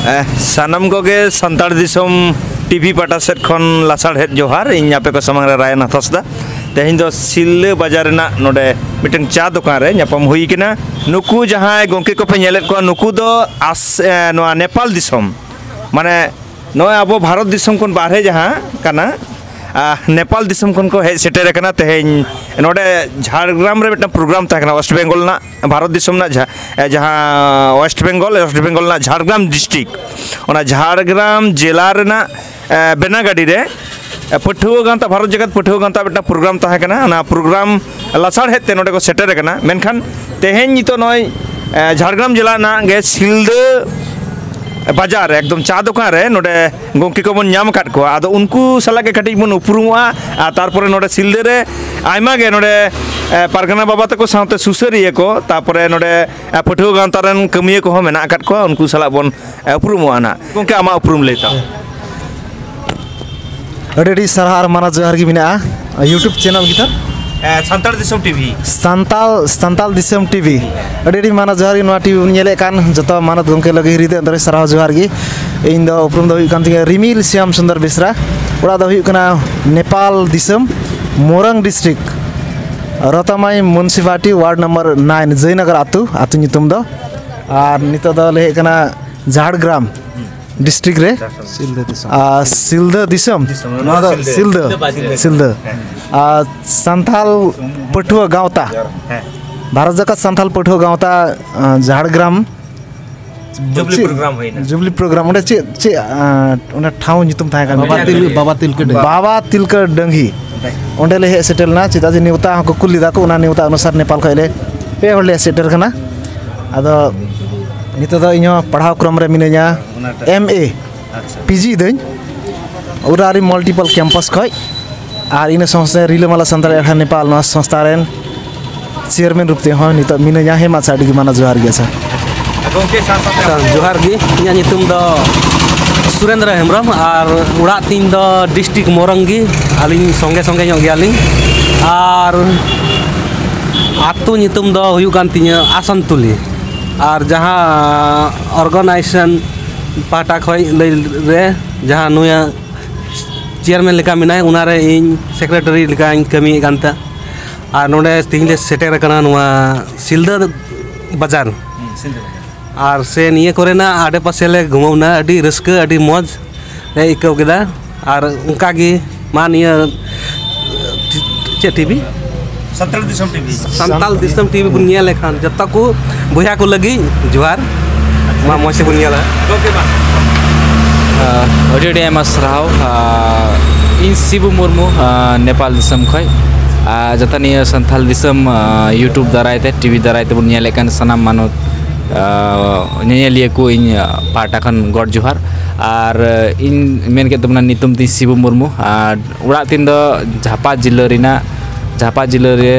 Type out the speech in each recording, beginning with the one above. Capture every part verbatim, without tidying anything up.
ᱮ, ᱥᱟᱱᱟᱢ ᱠᱚᱜᱮ ᱥᱟᱱᱛᱟᱲ ᱫᱤᱥᱚᱢ ᱴᱤᱵᱷᱤ ᱯᱟᱦᱴᱟ ᱥᱮᱫ ᱠᱷᱚᱱ ᱞᱟᱥᱟᱲᱦᱮᱫ ᱡᱚᱦᱟᱨ᱾ ᱤᱧ ᱟᱯᱮ ᱠᱚ ᱥᱟᱢᱟᱝ ᱨᱮ ᱨᱟᱭᱟᱱ ᱦᱟᱸᱥᱫᱟ᱾ ᱛᱮᱦᱮᱧ ᱫᱚ ᱥᱤᱞᱫᱟᱹ ᱵᱟᱡᱟᱨ ᱨᱮᱱᱟᱜ ᱱᱚᱰᱮ ᱢᱤᱫᱴᱟᱝ ᱪᱟ ᱫᱚᱠᱟᱱ ᱨᱮ ᱧᱟᱯᱟᱢ ᱦᱩᱭ ᱠᱟᱱᱟ᱾ ᱱᱩᱠᱩ ᱡᱟᱦᱟᱸᱭ ᱜᱚᱢᱠᱮ ᱠᱚᱯᱮ ᱧᱮᱞᱮᱫ ᱠᱚᱣᱟ, ᱱᱩᱠᱩ ᱫᱚ ᱟᱥ-, ᱮ, ᱱᱚᱣᱟ ᱱᱮᱯᱟᱞ ᱫᱤᱥᱚᱢ, ᱢᱟᱱᱮ ᱱᱚᱜᱼᱚᱭ ᱟᱵᱚ ᱵᱷᱟᱨᱚᱛ ᱫᱤᱥᱚᱢ ᱠᱷᱚᱱ ᱵᱟᱦᱨᱮ ᱡᱟᱦᱟᱸ ᱠᱟᱱᱟ, ᱟ, ᱱᱮᱯᱟᱞ ᱫᱤᱥᱚᱢ ᱠᱷᱚᱱ ᱠᱚ ᱦᱮᱡ ᱥᱮᱴᱮᱨ ᱟᱠᱟᱱᱟ᱾ ᱛᱮᱦᱮᱧ ᱱᱚᱰᱮ ᱡᱷᱟᱲᱜᱨᱟᱢ ᱨᱮ ᱢᱤᱫᱴᱟᱝ ᱯᱨᱳᱜᱨᱟᱢ ᱛᱟᱦᱮᱸ ᱠᱟᱱᱟ, ᱳᱭᱮᱥᱴ ᱵᱮᱝᱜᱚᱞ ᱨᱮᱱᱟᱜ, ᱵᱷᱟᱨᱚᱛ ᱫᱤᱥᱚᱢ ᱨᱮᱱᱟᱜ ᱡᱟᱦᱟᱸ, ᱮ, ᱡᱟᱦᱟᱸ ᱳᱭᱮᱥᱴ ᱵᱮᱝᱜᱚᱞ, ᱳᱭᱮᱥᱴ ᱵᱮᱝᱜᱚᱞ ᱨᱮᱱᱟᱜ ᱡᱷᱟᱲᱜᱨᱟᱢ ᱰᱤᱥᱴᱨᱤᱠᱴ, ᱚᱱᱟ ᱡᱷᱟᱲᱜᱨᱟᱢ ᱡᱮᱞᱟ ᱨᱮᱱᱟᱜ, ᱮ, ᱵᱮᱱᱟᱜᱟᱰᱤ ᱨᱮ, ᱮ, ᱯᱟᱹᱴᱷᱩᱣᱟᱹ ᱜᱟᱶᱛᱟ, ᱵᱷᱟᱨᱚᱛ ᱡᱟᱠᱟᱛ ᱯᱟᱹᱴᱷᱩᱣᱟᱹ ᱜᱟᱶᱛᱟ ᱢᱤᱫᱴᱟᱝ ᱯᱨᱳᱜᱨᱟᱢ ᱛᱟᱦᱮᱸ ᱠᱟᱱᱟ᱾ ᱚᱱᱟ ᱯᱨᱳᱜᱨᱟᱢ ᱞᱟᱥᱟᱲᱦᱮᱫ ᱛᱮ ᱱᱚᱰᱮ ᱠᱚ ᱥᱮᱴᱮᱨ ᱟᱠᱟᱱᱟ᱾ ᱢᱮᱱᱠᱷᱟᱱ ᱛᱮᱦᱮᱧ ᱱᱤᱛᱚᱜ ᱱᱚᱜᱼᱚᱭ, ᱮ, ᱡᱷᱟᱲᱜᱨᱟᱢ ᱡᱮᱞᱟ ᱨᱮᱱᱟᱜ ᱜᱮ ᱥᱤᱞᱫᱟᱹ ᱵᱟᱡᱟᱨ ᱨᱮ ᱮᱠᱫᱚᱢ ᱪᱟ ᱫᱚᱠᱟᱱ ᱨᱮ ᱱᱚᱰᱮ ᱜᱚᱢᱠᱮ ᱠᱚᱵᱚᱱ ᱧᱟᱢ ᱟᱠᱟᱫ ᱠᱚᱣᱟ᱾ ᱟᱫᱚ ᱩᱱᱠᱩ ᱥᱟᱞᱟᱜ ᱜᱮ ᱠᱟᱹᱴᱤᱡ ᱵᱚᱱ ᱩᱯᱨᱩᱢᱚᱜᱼᱟ᱾ ᱟᱨ ᱛᱟᱨᱯᱚᱨᱮ ᱱᱚᱰᱮ ᱥᱤᱞᱫᱟᱹ ᱨᱮ ᱟᱭᱢᱟ ᱜᱮ ᱱᱚᱰᱮ, ᱮ, ᱯᱟᱨᱜᱟᱱᱟ ᱵᱟᱵᱟ ᱛᱟᱠᱚ ᱥᱟᱶᱛᱮ ᱥᱩᱥᱟᱹᱨᱤᱭᱟᱹ ᱠᱚ, ᱛᱟᱨᱯᱚᱨᱮ ᱱᱚᱰᱮ, ᱮ, ᱯᱟᱹᱴᱷᱩᱣᱟᱹ ᱜᱟᱶᱛᱟ ᱨᱮᱱ ᱠᱟᱹᱢᱤᱭᱟᱹ ᱠᱚᱦᱚᱸ ᱢᱮᱱᱟᱜ ᱟᱠᱟᱫ ᱠᱚᱣᱟ᱾ ᱩᱱᱠᱩ ᱥᱟᱞᱟᱜ ᱵᱚᱱ, ᱮ, ᱩᱯᱨᱩᱢᱚᱜᱼᱟ ᱱᱟᱜ᱾ ᱜᱚᱢᱠᱮ, ᱟᱢᱟᱜ ᱩᱯᱨᱩᱢ ᱞᱟᱹᱭ ᱛᱟᱢ᱾ ᱟᱹᱰᱤ ᱟᱹᱰᱤ ᱥᱟᱨᱦᱟᱣ ᱟᱨ ᱢᱟᱱᱟᱣ ᱡᱚᱦᱟᱨ ᱜᱮ ᱢᱮᱱᱟᱜᱼᱟ᱾ YouTube ᱪᱮᱱᱮᱞ ᱜᱮ ᱛᱟᱢ? ᱮ, ᱥᱟᱱᱛᱟᱲ ᱫᱤᱥᱚᱢ ᱴᱤᱵᱷᱤ᱾ ᱥᱟᱱᱛᱟᱞ, ᱥᱟᱱᱛᱟᱞ ᱫᱤᱥᱚᱢ ᱴᱤᱵᱷᱤ᱾ ᱟᱹᱰᱤ ᱟᱹᱰᱤ ᱢᱟᱱᱟᱣ ᱡᱚᱦᱟᱨ ᱜᱮ᱾ ᱱᱚᱣᱟ ᱴᱤᱵᱷᱤ ᱵᱚᱱ ᱧᱮᱞᱮᱫ ᱠᱟᱱ ᱡᱚᱛᱚ ᱢᱟᱱᱚᱛ ᱜᱚᱢᱠᱮ ᱞᱟᱹᱜᱤᱫ ᱦᱤᱨᱤ ᱫᱚ ᱮᱱᱛᱮ ᱥᱟᱨᱦᱟᱣ ᱡᱚᱦᱟᱨ ᱜᱮ᱾ ᱤᱧ ᱫᱚ ᱩᱯᱨᱩᱢ ᱫᱚ ᱦᱩᱭᱩᱜ ᱠᱟᱱ ᱛᱤᱧᱟᱹ ᱨᱤᱢᱤᱞ ᱥᱭᱟᱢ ᱥᱩᱱᱫᱚᱨ ᱵᱮᱥᱨᱟ᱾ ᱚᱲᱟᱜ ᱫᱚ ᱦᱩᱭᱩᱜ ᱠᱟᱱᱟ ᱱᱮᱯᱟᱞ ᱫᱤᱥᱚᱢ, Morang district, ᱨᱚᱛᱟᱢᱟᱭ ᱢᱩᱱᱥᱤᱯᱟᱞᱤᱴᱤ, word number nine, ᱡᱚᱭᱱᱚᱜᱚᱨ ᱟᱹᱛᱩ, ᱟᱹᱛᱩ ᱧᱩᱛᱩᱢ ᱫᱚ᱾ ᱟᱨ ᱱᱤᱛᱚᱜ ᱫᱚ ᱞᱟᱹᱭ ᱦᱩᱭᱩᱜ ᱠᱟᱱᱟ ᱡᱷᱟᱲᱜᱨᱟᱢ ᱰᱤᱥᱴᱨᱤᱠᱴ ᱨᱮ᱾ ᱥᱤᱞᱫᱟᱹ ᱫᱤᱥᱚᱢ᱾ ᱟᱨ ᱥᱤᱞᱫᱟᱹ ᱫᱤᱥᱚᱢ, ᱱᱚᱣᱟ ᱫᱚ ᱥᱤᱞᱫᱟᱹ᱾ ᱥᱤᱞᱫᱟᱹ᱾ ᱥᱤᱞᱫᱟᱹ᱾ ᱟᱨ ᱥᱟᱱᱛᱟᱞ ᱯᱟᱹᱴᱷᱩᱣᱟᱹ ᱜᱟᱶᱛᱟ, ᱦᱮᱸ᱾ ᱵᱷᱟᱨᱚᱛ ᱡᱟᱠᱟᱛ ᱥᱟᱱᱛᱟᱞ ᱯᱟᱹᱴᱷᱩᱣᱟᱹ ᱜᱟᱶᱛᱟ, ᱟᱸ, ᱡᱷᱟᱲᱜᱨᱟᱢ᱾ ᱡᱩᱵᱽᱞᱤ ᱪᱮᱫ? ᱯᱨᱳᱜᱨᱟᱢ ᱦᱩᱭᱱᱟ᱾ ᱡᱩᱵᱽᱞᱤ ᱯᱨᱳᱜᱨᱟᱢ, ᱚᱸᱰᱮ ᱪᱮᱫ, ᱪᱮᱫ, ᱟᱸ, ᱚᱸᱰᱮ ᱴᱷᱟᱶ ᱧᱩᱛᱩᱢ ᱛᱟᱦᱮᱸ ᱠᱟᱱᱟ? ᱵᱟᱵᱟ ᱛᱤᱞ-, ᱵᱟᱵᱟ ᱛᱤᱞᱠᱟᱹ ᱰᱟᱹᱦᱤ᱾ ᱵᱟᱵᱟ ᱛᱤᱞᱠᱟᱹ ᱰᱟᱹᱝᱜᱤ᱾ ᱚᱸᱰᱮ ᱞᱮ ᱦᱮᱡ ᱥᱮᱴᱮᱨ ᱞᱮᱱᱟ, ᱪᱮᱫᱟᱜ ᱡᱮ ᱱᱮᱣᱛᱟ ᱦᱚᱸᱠᱚ ᱠᱩᱞ ᱞᱮᱫᱟ ᱠᱚ, ᱚᱱᱟ ᱱᱮᱣᱛᱟ ᱚᱱᱩᱥᱟᱨ ᱱᱮᱯᱟᱞ ᱠᱷᱚᱱ ᱞᱮ ᱯᱮ ᱦᱚᱲ ᱞᱮ ᱦᱮᱡ ᱥᱮᱴᱮᱨ ᱠᱟᱱᱟ᱾ ᱟᱫᱚ ᱱᱤᱛᱚᱜ ᱫᱚ ᱤᱧᱦᱚᱸ ᱯᱟᱲᱦᱟᱣ ᱠᱨᱚᱢ ᱨᱮ ᱢᱤᱱᱟᱹᱧᱟ, ᱚᱱᱟᱴᱟᱜ᱾ M A, ᱟᱪᱪᱷᱟ᱾ P G ᱫᱟᱹᱧ, ᱩᱨᱟᱨᱤ multiple campus ᱠᱷᱚᱡ᱾ ᱟᱨ ᱤᱱᱟᱹ ᱥᱟᱶᱛᱮ ᱨᱤᱞᱟᱹᱢᱟᱞᱟ ᱥᱟᱱᱛᱟᱲ ᱮᱞᱠᱷᱟ ᱱᱮᱯᱟᱞ ᱱᱚᱣᱟ ᱥᱚᱝᱥᱛᱷᱟ ᱨᱮᱱ ᱪᱮᱭᱟᱨᱢᱮᱱ ᱨᱩᱯ ᱛᱮᱦᱚᱸ ᱱᱤᱛᱚᱜ ᱢᱤᱱᱟᱹᱧᱟ᱾ ᱦᱮᱸ, ᱢᱟ ᱟᱹᱰᱤ ᱜᱮ ᱢᱟᱱᱟᱣ ᱡᱚᱦᱟᱨ ᱜᱮ᱾ ᱟᱪᱪᱷᱟ᱾ ᱜᱚᱢᱠᱮ, ᱥᱟᱶ ᱥᱟᱶᱛᱮ ᱥᱟᱨ, ᱡᱚᱦᱟᱨ ᱜᱮ᱾ ᱤᱧᱟᱹᱜ ᱧᱩᱛᱩᱢ ᱫᱚ ᱥᱩᱨᱮᱱᱫᱨᱚ ᱦᱮᱢᱵᱨᱚᱢ ᱟᱨ ᱚᱲᱟᱜ ᱛᱤᱧ ᱫᱚ ᱰᱤᱥᱴᱨᱤᱠᱴ ᱢᱳᱨᱚᱝᱜᱤ᱾ ᱟᱹᱞᱤᱧ ᱥᱚᱸᱜᱮ ᱥᱚᱸᱜᱮ ᱧᱚᱜ ᱜᱮᱭᱟᱞᱤᱧ᱾ ᱟᱨ ᱟᱹᱛᱩ ᱧᱩᱛᱩᱢ ᱫᱚ ᱦᱩᱭᱩᱜ ᱠᱟᱱ ᱛᱤᱧᱟᱹ ᱟᱥᱟᱱᱛᱩᱞᱤ᱾ ᱟᱨ ᱡᱟᱦᱟᱸ ᱚᱨᱜᱟᱱᱟᱭᱡᱮᱥᱚᱱ ᱯᱟᱦᱴᱟ ᱠᱷᱚᱱ ᱞᱟᱹᱭ ᱨᱮ, ᱡᱟᱦᱟᱸ ᱱᱩᱭᱟᱜ ᱪᱮᱭᱟᱨᱢᱮᱱ ᱞᱮᱠᱟ ᱢᱮᱱᱟᱭ, ᱚᱱᱟᱨᱮ ᱤᱧ ᱥᱮᱠᱨᱮᱴᱟᱨᱤ ᱞᱮᱠᱟᱧ ᱠᱟᱹᱢᱤᱭᱮᱫ ᱠᱟᱱ ᱛᱟᱦᱮᱸᱫ᱾ ᱟᱨ ᱱᱚᱰᱮ ᱛᱮᱦᱮᱧ ᱞᱮ ᱥᱮᱴᱮᱨ ᱟᱠᱟᱱᱟ ᱱᱚᱣᱟ ᱥᱤᱞᱫᱟᱹ ᱵᱟᱡᱟᱨ᱾ ᱟᱨ ᱥᱮ ᱱᱤᱭᱟᱹ ᱠᱚᱨᱮᱱᱟᱜ ᱟᱰᱮᱯᱟᱥᱮ ᱞᱮ ᱜᱷᱩᱢᱟᱹᱣᱱᱟ, ᱟᱹᱰᱤ ᱨᱟᱹᱥᱠᱟᱹ, ᱟᱹᱰᱤ ᱢᱚᱡᱽ ᱞᱮ ᱟᱹᱭᱠᱟᱹᱣ ᱠᱮᱫᱟ᱾ ᱟᱨ ᱚᱱᱠᱟ ᱜᱮ ᱢᱟ ᱱᱤᱭᱟᱹ ᱪᱮᱫ ᱴᱤᱵᱷᱤ? ᱥᱟᱱᱛᱟᱲ ᱫᱤᱥᱚᱢ ᱴᱤᱵᱷᱤ᱾ ᱥᱟᱱᱛᱟᱲ ᱫᱤᱥᱚᱢ ᱴᱤᱵᱷᱤ ᱵᱚᱱ ᱧᱮᱞ ᱞᱮᱠᱷᱟᱱ ᱡᱚᱛᱚ ᱠᱚ ᱵᱚᱭᱦᱟ ᱠᱚ ᱞᱟᱹᱜᱤᱫ ᱡᱚᱦᱟᱨ᱾ ᱢᱟ ᱢᱚᱡᱽ ᱛᱮᱵᱚᱱ ᱧᱮᱞᱟ᱾ ᱜᱚᱢᱠᱮ ᱢᱟ᱾ ᱟᱹᱰᱤ ᱟᱹᱰᱤ ᱟᱭᱢᱟ ᱥᱟᱨᱦᱟᱣ᱾ ᱤᱧ ᱥᱤᱵᱩ ᱢᱩᱨᱢᱩ, ᱱᱮᱯᱟᱞ ᱫᱤᱥᱚᱢ ᱠᱷᱚᱱ᱾ ᱡᱚᱛᱚ ᱱᱤᱭᱟᱹ ᱥᱟᱱᱛᱟᱲ ᱫᱤᱥᱚᱢ YouTube ᱫᱟᱨᱟᱭ ᱛᱮ, ᱴᱤᱵᱷᱤ ᱫᱟᱨᱟᱭ ᱛᱮᱵᱚᱱ ᱧᱮᱞᱮᱫ ᱠᱟᱱ ᱥᱟᱱᱟᱢ ᱢᱟᱱᱚᱛ ᱧᱮᱧᱮᱞᱤᱭᱟᱹ ᱠᱚ ᱤᱧ ᱯᱟᱦᱴᱟ ᱠᱷᱚᱱ ᱜᱚᱰ ᱡᱚᱦᱟᱨ᱾ ᱟᱨ ᱤᱧ ᱢᱮᱱ ᱠᱮᱫ ᱛᱟᱵᱚᱱᱟ, ᱧᱩᱛᱩᱢ ᱛᱤᱧ ᱥᱤᱵᱩ ᱢᱩᱨᱢᱩ᱾ ᱟᱨ ᱚᱲᱟᱜ ᱛᱤᱧ ᱫᱚ ᱡᱷᱟᱯᱟ ᱡᱤᱞᱟᱹ ᱨᱮᱱᱟᱜ, ᱡᱷᱟᱯᱟ ᱡᱤᱞᱟᱹ ᱨᱮ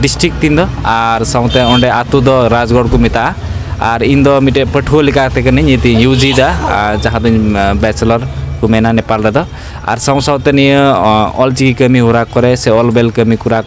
ᱰᱤᱥᱴᱨᱤᱠᱴ ᱛᱤᱧ ᱫᱚ, ᱟᱨ ᱥᱟᱶᱛᱮ ᱚᱸᱰᱮ ᱟᱹᱛᱩ ᱫᱚ ᱨᱟᱡᱽᱜᱚᱲ ᱠᱚ ᱢᱮᱛᱟᱜᱼᱟ᱾ ᱟᱨ ᱤᱧ ᱫᱚ ᱢᱤᱫᱴᱮᱡ ᱯᱟᱹᱴᱷᱩᱣᱟᱹ ᱞᱮᱠᱟᱛᱮ ᱠᱟᱹᱱᱟᱹᱧ, ᱤᱧ ᱤᱭᱩᱡᱤ ᱫᱟ, ᱟᱨ ᱡᱟᱦᱟᱸ ᱫᱚᱧ ᱵᱮᱪᱮᱞᱚᱨ ᱠᱚ ᱢᱮᱱᱟ ᱱᱮᱯᱟᱞ ᱨᱮᱫᱚ᱾ ᱟᱨ ᱥᱟᱶ ᱥᱟᱶᱛᱮ ᱱᱤᱭᱟᱹ ᱚᱞᱪᱤᱠᱤ ᱠᱟᱹᱢᱤ ᱦᱚᱨᱟ ᱠᱚᱨᱮ ᱥᱮ ᱚᱞ ᱵᱮᱞ ᱠᱟᱹᱢᱤ ᱠᱚᱨᱟ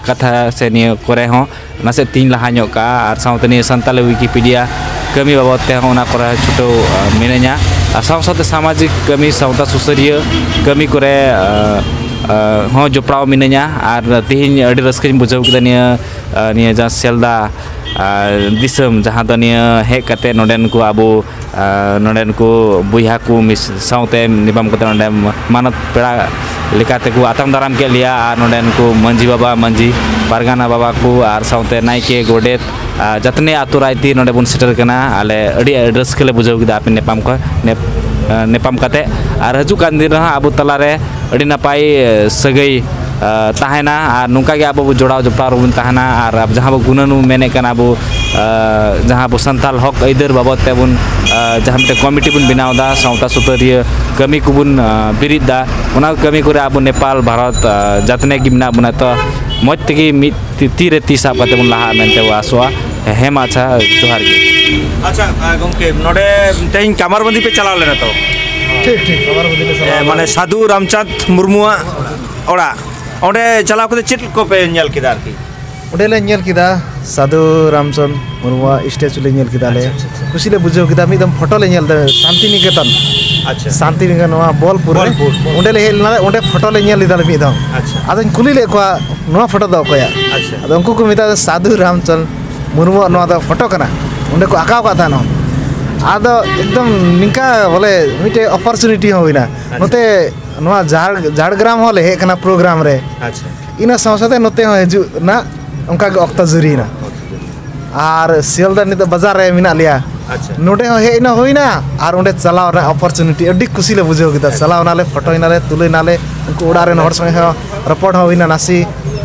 ᱠᱟᱛᱷᱟ ᱥᱮ ᱱᱤᱭᱟᱹ ᱠᱚᱨᱮ ᱦᱚᱸ ᱱᱟᱥᱮ ᱛᱤᱧ ᱞᱟᱦᱟ ᱧᱚᱜ ᱠᱟᱜᱼᱟ᱾ ᱟᱨ ᱥᱟᱶᱛᱮ ᱱᱤᱭᱟᱹ ᱥᱟᱱᱛᱟᱞᱤ ᱣᱤᱠᱤᱯᱤᱰᱤᱭᱟ ᱠᱟᱹᱢᱤ ᱵᱟᱵᱚᱫ ᱛᱮᱦᱚᱸ ᱚᱱᱟ ᱠᱚᱨᱮ ᱦᱚᱸ ᱪᱷᱩᱴᱟᱹᱣ, ᱟᱸ, ᱢᱤᱱᱟᱹᱧᱟ᱾ ᱟᱨ ᱥᱟᱶ ᱥᱟᱶᱛᱮ ᱥᱟᱢᱟᱡᱤᱠ ᱠᱟᱹᱢᱤ, ᱥᱟᱶᱛᱟ ᱥᱩᱥᱟᱹᱨᱤᱭᱟᱹ ᱠᱟᱹᱢᱤ ᱠᱚᱨᱮ, ᱟᱸ, ᱟᱸ, ᱦᱚᱸ ᱡᱚᱯᱲᱟᱣ ᱢᱤᱱᱟᱹᱧᱟ᱾ ᱟᱨ ᱛᱮᱦᱮᱧ ᱟᱹᱰᱤ ᱨᱟᱹᱥᱠᱟᱹᱧ ᱵᱩᱡᱷᱟᱹᱣ ᱠᱮᱫᱟ ᱱᱤᱭᱟᱹ, ᱟᱸ, ᱱᱤᱭᱟᱹ ᱡᱟᱦᱟᱸ ᱥᱮᱞᱫᱟ, ᱟᱸ, ᱫᱤᱥᱚᱢ, ᱡᱟᱦᱟᱸ ᱫᱚ ᱱᱤᱭᱟᱹ ᱦᱮᱡ ᱠᱟᱛᱮ ᱱᱚᱰᱮᱱ ᱠᱚ ᱟᱵᱚ ᱟᱨ ᱱᱚᱰᱮᱱ ᱠᱚ ᱵᱚᱭᱦᱟ ᱠᱚ ᱢᱤᱥ-, ᱥᱟᱶᱛᱮ ᱧᱟᱯᱟᱢ ᱠᱟᱛᱮ ᱱᱚᱰᱮ ᱢᱟᱱᱚᱛ ᱯᱮᱲᱟ ᱞᱮᱠᱟᱛᱮ ᱠᱚ ᱟᱛᱟᱝ ᱫᱟᱨᱟᱢ ᱠᱮᱫ ᱞᱮᱭᱟ᱾ ᱟᱨ ᱱᱚᱰᱮᱱ ᱠᱚ ᱢᱟᱹᱡᱷᱤ ᱵᱟᱵᱟ, ᱢᱟᱹᱡᱷᱤ ᱯᱟᱨᱜᱟᱱᱟ ᱵᱟᱵᱟ ᱠᱚ, ᱟᱨ ᱥᱟᱶᱛᱮ ᱱᱟᱭᱠᱮ, ᱜᱚᱰᱮᱛ, ᱟᱨ ᱡᱟᱛᱱᱮ ᱟᱛᱳ ᱨᱟᱭᱛᱤ ᱱᱚᱰᱮ ᱵᱚᱱ ᱥᱮᱴᱮᱨ ᱠᱟᱱᱟ᱾ ᱟᱞᱮ ᱟᱹᱰᱤ ᱨᱟᱹᱥᱠᱟᱹ ᱞᱮ ᱵᱩᱡᱷᱟᱹᱣ ᱠᱮᱫᱟ ᱟᱯᱮ ᱧᱟᱯᱟᱢ ᱠᱷᱚᱱ, ᱱᱮᱯ-, ᱧᱟᱯᱟᱢ ᱠᱟᱛᱮ᱾ ᱟᱨ ᱦᱤᱡᱩᱜ ᱠᱟᱱ ᱫᱤᱱ ᱨᱮᱦᱚᱸ ᱟᱵᱚ ᱛᱟᱞᱟᱨᱮ ᱟᱹᱰᱤ ᱱᱟᱯᱟᱭ, ᱮ, ᱥᱟᱹᱜᱟᱹᱭ, ᱮ, ᱛᱟᱦᱮᱱᱟ᱾ ᱟᱨ ᱱᱚᱝᱠᱟ ᱜᱮ ᱟᱵᱚ ᱵᱚ ᱡᱚᱲᱟᱣ ᱡᱚᱯᱲᱟᱣ ᱨᱮᱵᱚᱱ ᱛᱟᱦᱮᱱᱟ᱾ ᱟᱨ ᱟᱵ-, ᱡᱟᱦᱟᱸ ᱵᱚ ᱜᱩᱱᱟᱹᱱ ᱵᱚᱱ ᱢᱮᱱᱮᱫ ᱠᱟᱱᱟ ᱟᱵᱚ, ᱮ, ᱡᱟᱦᱟᱸ ᱟᱵᱚ ᱥᱟᱱᱛᱟᱲ ᱦᱚᱠ ᱟᱹᱭᱫᱟᱹᱨ ᱵᱟᱵᱚᱫ ᱛᱮᱵᱚᱱ, ᱮ, ᱡᱟᱦᱟᱸ ᱢᱤᱫᱴᱮᱱ ᱠᱚᱢᱤᱴᱤ ᱵᱚᱱ ᱵᱮᱱᱟᱣ ᱮᱫᱟ, ᱥᱟᱶᱛᱟ ᱥᱩᱥᱟᱹᱨᱤᱭᱟᱹ ᱠᱟᱹᱢᱤ ᱠᱚᱵᱚᱱ, ᱮ, ᱵᱤᱨᱤᱫ ᱮᱫᱟ, ᱚᱱᱟ ᱠᱟᱹᱢᱤ ᱠᱚᱨᱮ ᱟᱵᱚ ᱱᱮᱯᱟᱞ, ᱵᱷᱟᱨᱚᱛ, ᱮ, ᱡᱟᱛᱱᱮ ᱜᱮ ᱢᱮᱱᱟᱜ ᱵᱚᱱᱟ᱾ ᱛᱚ ᱢᱚᱡᱽ ᱛᱮᱜᱮ ᱢᱤᱫ ᱛᱤ, ᱛᱤ ᱨᱮ ᱛᱤ ᱥᱟᱵ ᱠᱟᱛᱮ ᱵᱚᱱ ᱞᱟᱦᱟᱜᱼᱟ ᱢᱮᱱᱛᱮ ᱵᱚ ᱟᱥᱚᱜᱼᱟ᱾ ᱦᱮᱸ ᱢᱟ, ᱟᱪᱪᱷᱟ, ᱡᱚᱦᱟᱨ ᱜᱮ᱾ ᱟᱪᱪᱷᱟ, ᱮ, ᱜᱚᱢᱠᱮ, ᱱᱚᱰᱮ ᱛᱮᱦᱮᱧ ᱠᱟᱢᱟᱨᱵᱟᱸᱫᱷᱤ ᱯᱮ ᱪᱟᱞᱟᱣ ᱞᱮᱱᱟ ᱛᱚ? ᱴᱷᱤᱠ, ᱴᱷᱤᱠ, ᱠᱟᱢᱟᱨᱵᱟᱸᱫᱷᱤ ᱞᱮ ᱪᱟᱞᱟᱣ ᱮ, ᱞᱮᱱᱟ᱾ ᱢᱟᱱᱮ ᱥᱟᱹᱫᱷᱩ ᱨᱟᱢᱪᱟᱸᱫᱽ ᱢᱩᱨᱢᱩᱣᱟᱜ ᱚᱲᱟᱜ, ᱚᱸᱰᱮ ᱪᱟᱞᱟᱣ ᱠᱟᱛᱮ ᱪᱮᱫ ᱠᱚᱯᱮ ᱧᱮᱞ ᱠᱮᱫᱟ ᱟᱨᱠᱤ? ᱚᱸᱰᱮ ᱞᱮ ᱧᱮᱞ ᱠᱮᱫᱟ ᱥᱟᱫᱷᱩ ᱨᱟᱢᱪᱚᱸᱫᱽ ᱢᱩᱨᱢᱩᱣᱟᱜ ᱥᱴᱮᱪᱩ ᱞᱮ ᱧᱮᱞ ᱠᱮᱫᱟ ᱞᱮ᱾ ᱟᱪᱪᱷᱟ, ᱟᱪᱪᱷᱟ, ᱟᱪᱪᱷᱟ᱾ ᱠᱩᱥᱤ ᱞᱮ ᱵᱩᱡᱷᱟᱹᱣ ᱠᱮᱫᱟ᱾ ᱢᱤᱫ ᱫᱚᱢ ᱯᱷᱳᱴᱳ ᱞᱮ ᱧᱮᱞ ᱮᱫᱟ ᱥᱟᱱᱛᱤᱱᱤᱠᱮᱛᱚᱱ᱾ ᱟᱪᱪᱷᱟ᱾ ᱥᱟᱱᱛᱤᱱᱤᱠᱮᱛᱚᱱ ᱱᱚᱣᱟ ᱵᱳᱞᱯᱩᱨ ᱨᱮ᱾ ᱵᱳᱞᱯᱩᱨ, ᱵᱳᱞᱯᱩᱨ᱾ ᱚᱸᱰᱮ ᱞᱮ ᱦᱮᱡ ᱞᱮᱱᱟ ᱞᱮ, ᱚᱸᱰᱮ ᱯᱷᱳᱴᱳ ᱞᱮ ᱧᱮᱞ ᱞᱮᱫᱟ ᱞᱮ ᱢᱤᱫ ᱫᱷᱟᱣ᱾ ᱟᱪᱪᱷᱟ᱾ ᱟᱫᱚᱧ ᱠᱩᱞᱤ ᱞᱮᱫ ᱠᱚᱣᱟ, "ᱱᱚᱣᱟ ᱯᱷᱳᱴᱳ ᱫᱚ ᱚᱠᱚᱭᱟᱜ?" ᱟᱪᱪᱷᱟ᱾ ᱟᱫᱚ ᱩᱱᱠᱩ ᱠᱚ ᱢᱮᱛᱟᱜᱼᱟ, "ᱥᱟᱫᱷᱩ ᱨᱟᱢᱪᱚᱸᱫᱽ ᱢᱩᱨᱢᱩᱣᱟᱜ ᱱᱚᱣᱟ ᱫᱚ ᱯᱷᱳᱴᱳ ᱠᱟᱱᱟ, ᱚᱸᱰᱮ ᱠᱚ ᱟᱸᱠᱟᱣ ᱠᱟᱜ ᱛᱟᱦᱮᱱᱟ᱾" ᱟᱫᱚ ᱮᱠᱫᱚᱢ ᱱᱤᱝᱠᱟ ᱵᱚᱞᱮ ᱢᱤᱫᱴᱮᱡ ᱚᱯᱚᱨᱪᱩᱱᱤᱴᱤ ᱦᱚᱸ ᱦᱩᱭᱱᱟ᱾ ᱟᱪᱪᱷᱟ᱾ ᱱᱚᱛᱮ ᱱᱚᱣᱟ ᱡᱷᱟᱲ-, ᱡᱷᱟᱲᱜᱨᱟᱢ ᱦᱚᱸ ᱞᱮ ᱦᱮᱡ ᱠᱟᱱᱟ ᱯᱨᱳᱜᱨᱟᱢ ᱨᱮ᱾ ᱟᱪᱪᱷᱟ᱾ ᱤᱱᱟᱹ ᱥᱟᱶ ᱥᱟᱶᱛᱮ ᱱᱚᱛᱮ ᱦᱚᱸ ᱦᱤᱡᱩᱜ ᱨᱮᱱᱟᱜ ᱚᱱᱠᱟ ᱜᱮ ᱚᱠᱛᱚ ᱡᱩᱨᱤᱭᱮᱱᱟ᱾ ᱟᱨ ᱥᱤᱭᱟᱞᱫᱟ ᱱᱤᱛᱚᱜ ᱵᱟᱡᱟᱨ ᱨᱮ ᱢᱮᱱᱟᱜ ᱞᱮᱭᱟ᱾ ᱟᱪᱪᱷᱟ᱾ ᱱᱚᱰᱮ ᱦᱚᱸ ᱦᱮᱡ ᱮᱱᱟ ᱦᱩᱭᱱᱟ, ᱟᱨ ᱚᱸᱰᱮ ᱪᱟᱞᱟᱣ ᱨᱮᱱᱟᱜ ᱚᱯᱚᱨᱪᱩᱱᱤᱴᱤ ᱟᱹᱰᱤ ᱠᱩᱥᱤ ᱞᱮ ᱵᱩᱡᱷᱟᱹᱣ ᱠᱮᱫᱟ᱾ ᱟᱪᱪᱷᱟ᱾ ᱪᱟᱞᱟᱣ ᱮᱱᱟᱞᱮ, ᱯᱷᱳᱴᱳᱭᱮᱱᱟᱞᱮ, ᱛᱩᱞᱟᱹᱣᱮᱱᱟᱞᱮ, ᱩᱱᱠᱩ ᱚᱲᱟᱜ ᱨᱮᱱ ᱦᱚᱲ ᱥᱚᱸᱜᱮ ᱦᱚᱸ ᱨᱚᱯᱚᱲ ᱦᱚᱸ ᱦᱩᱭᱱᱟ, ᱱᱟᱥᱮ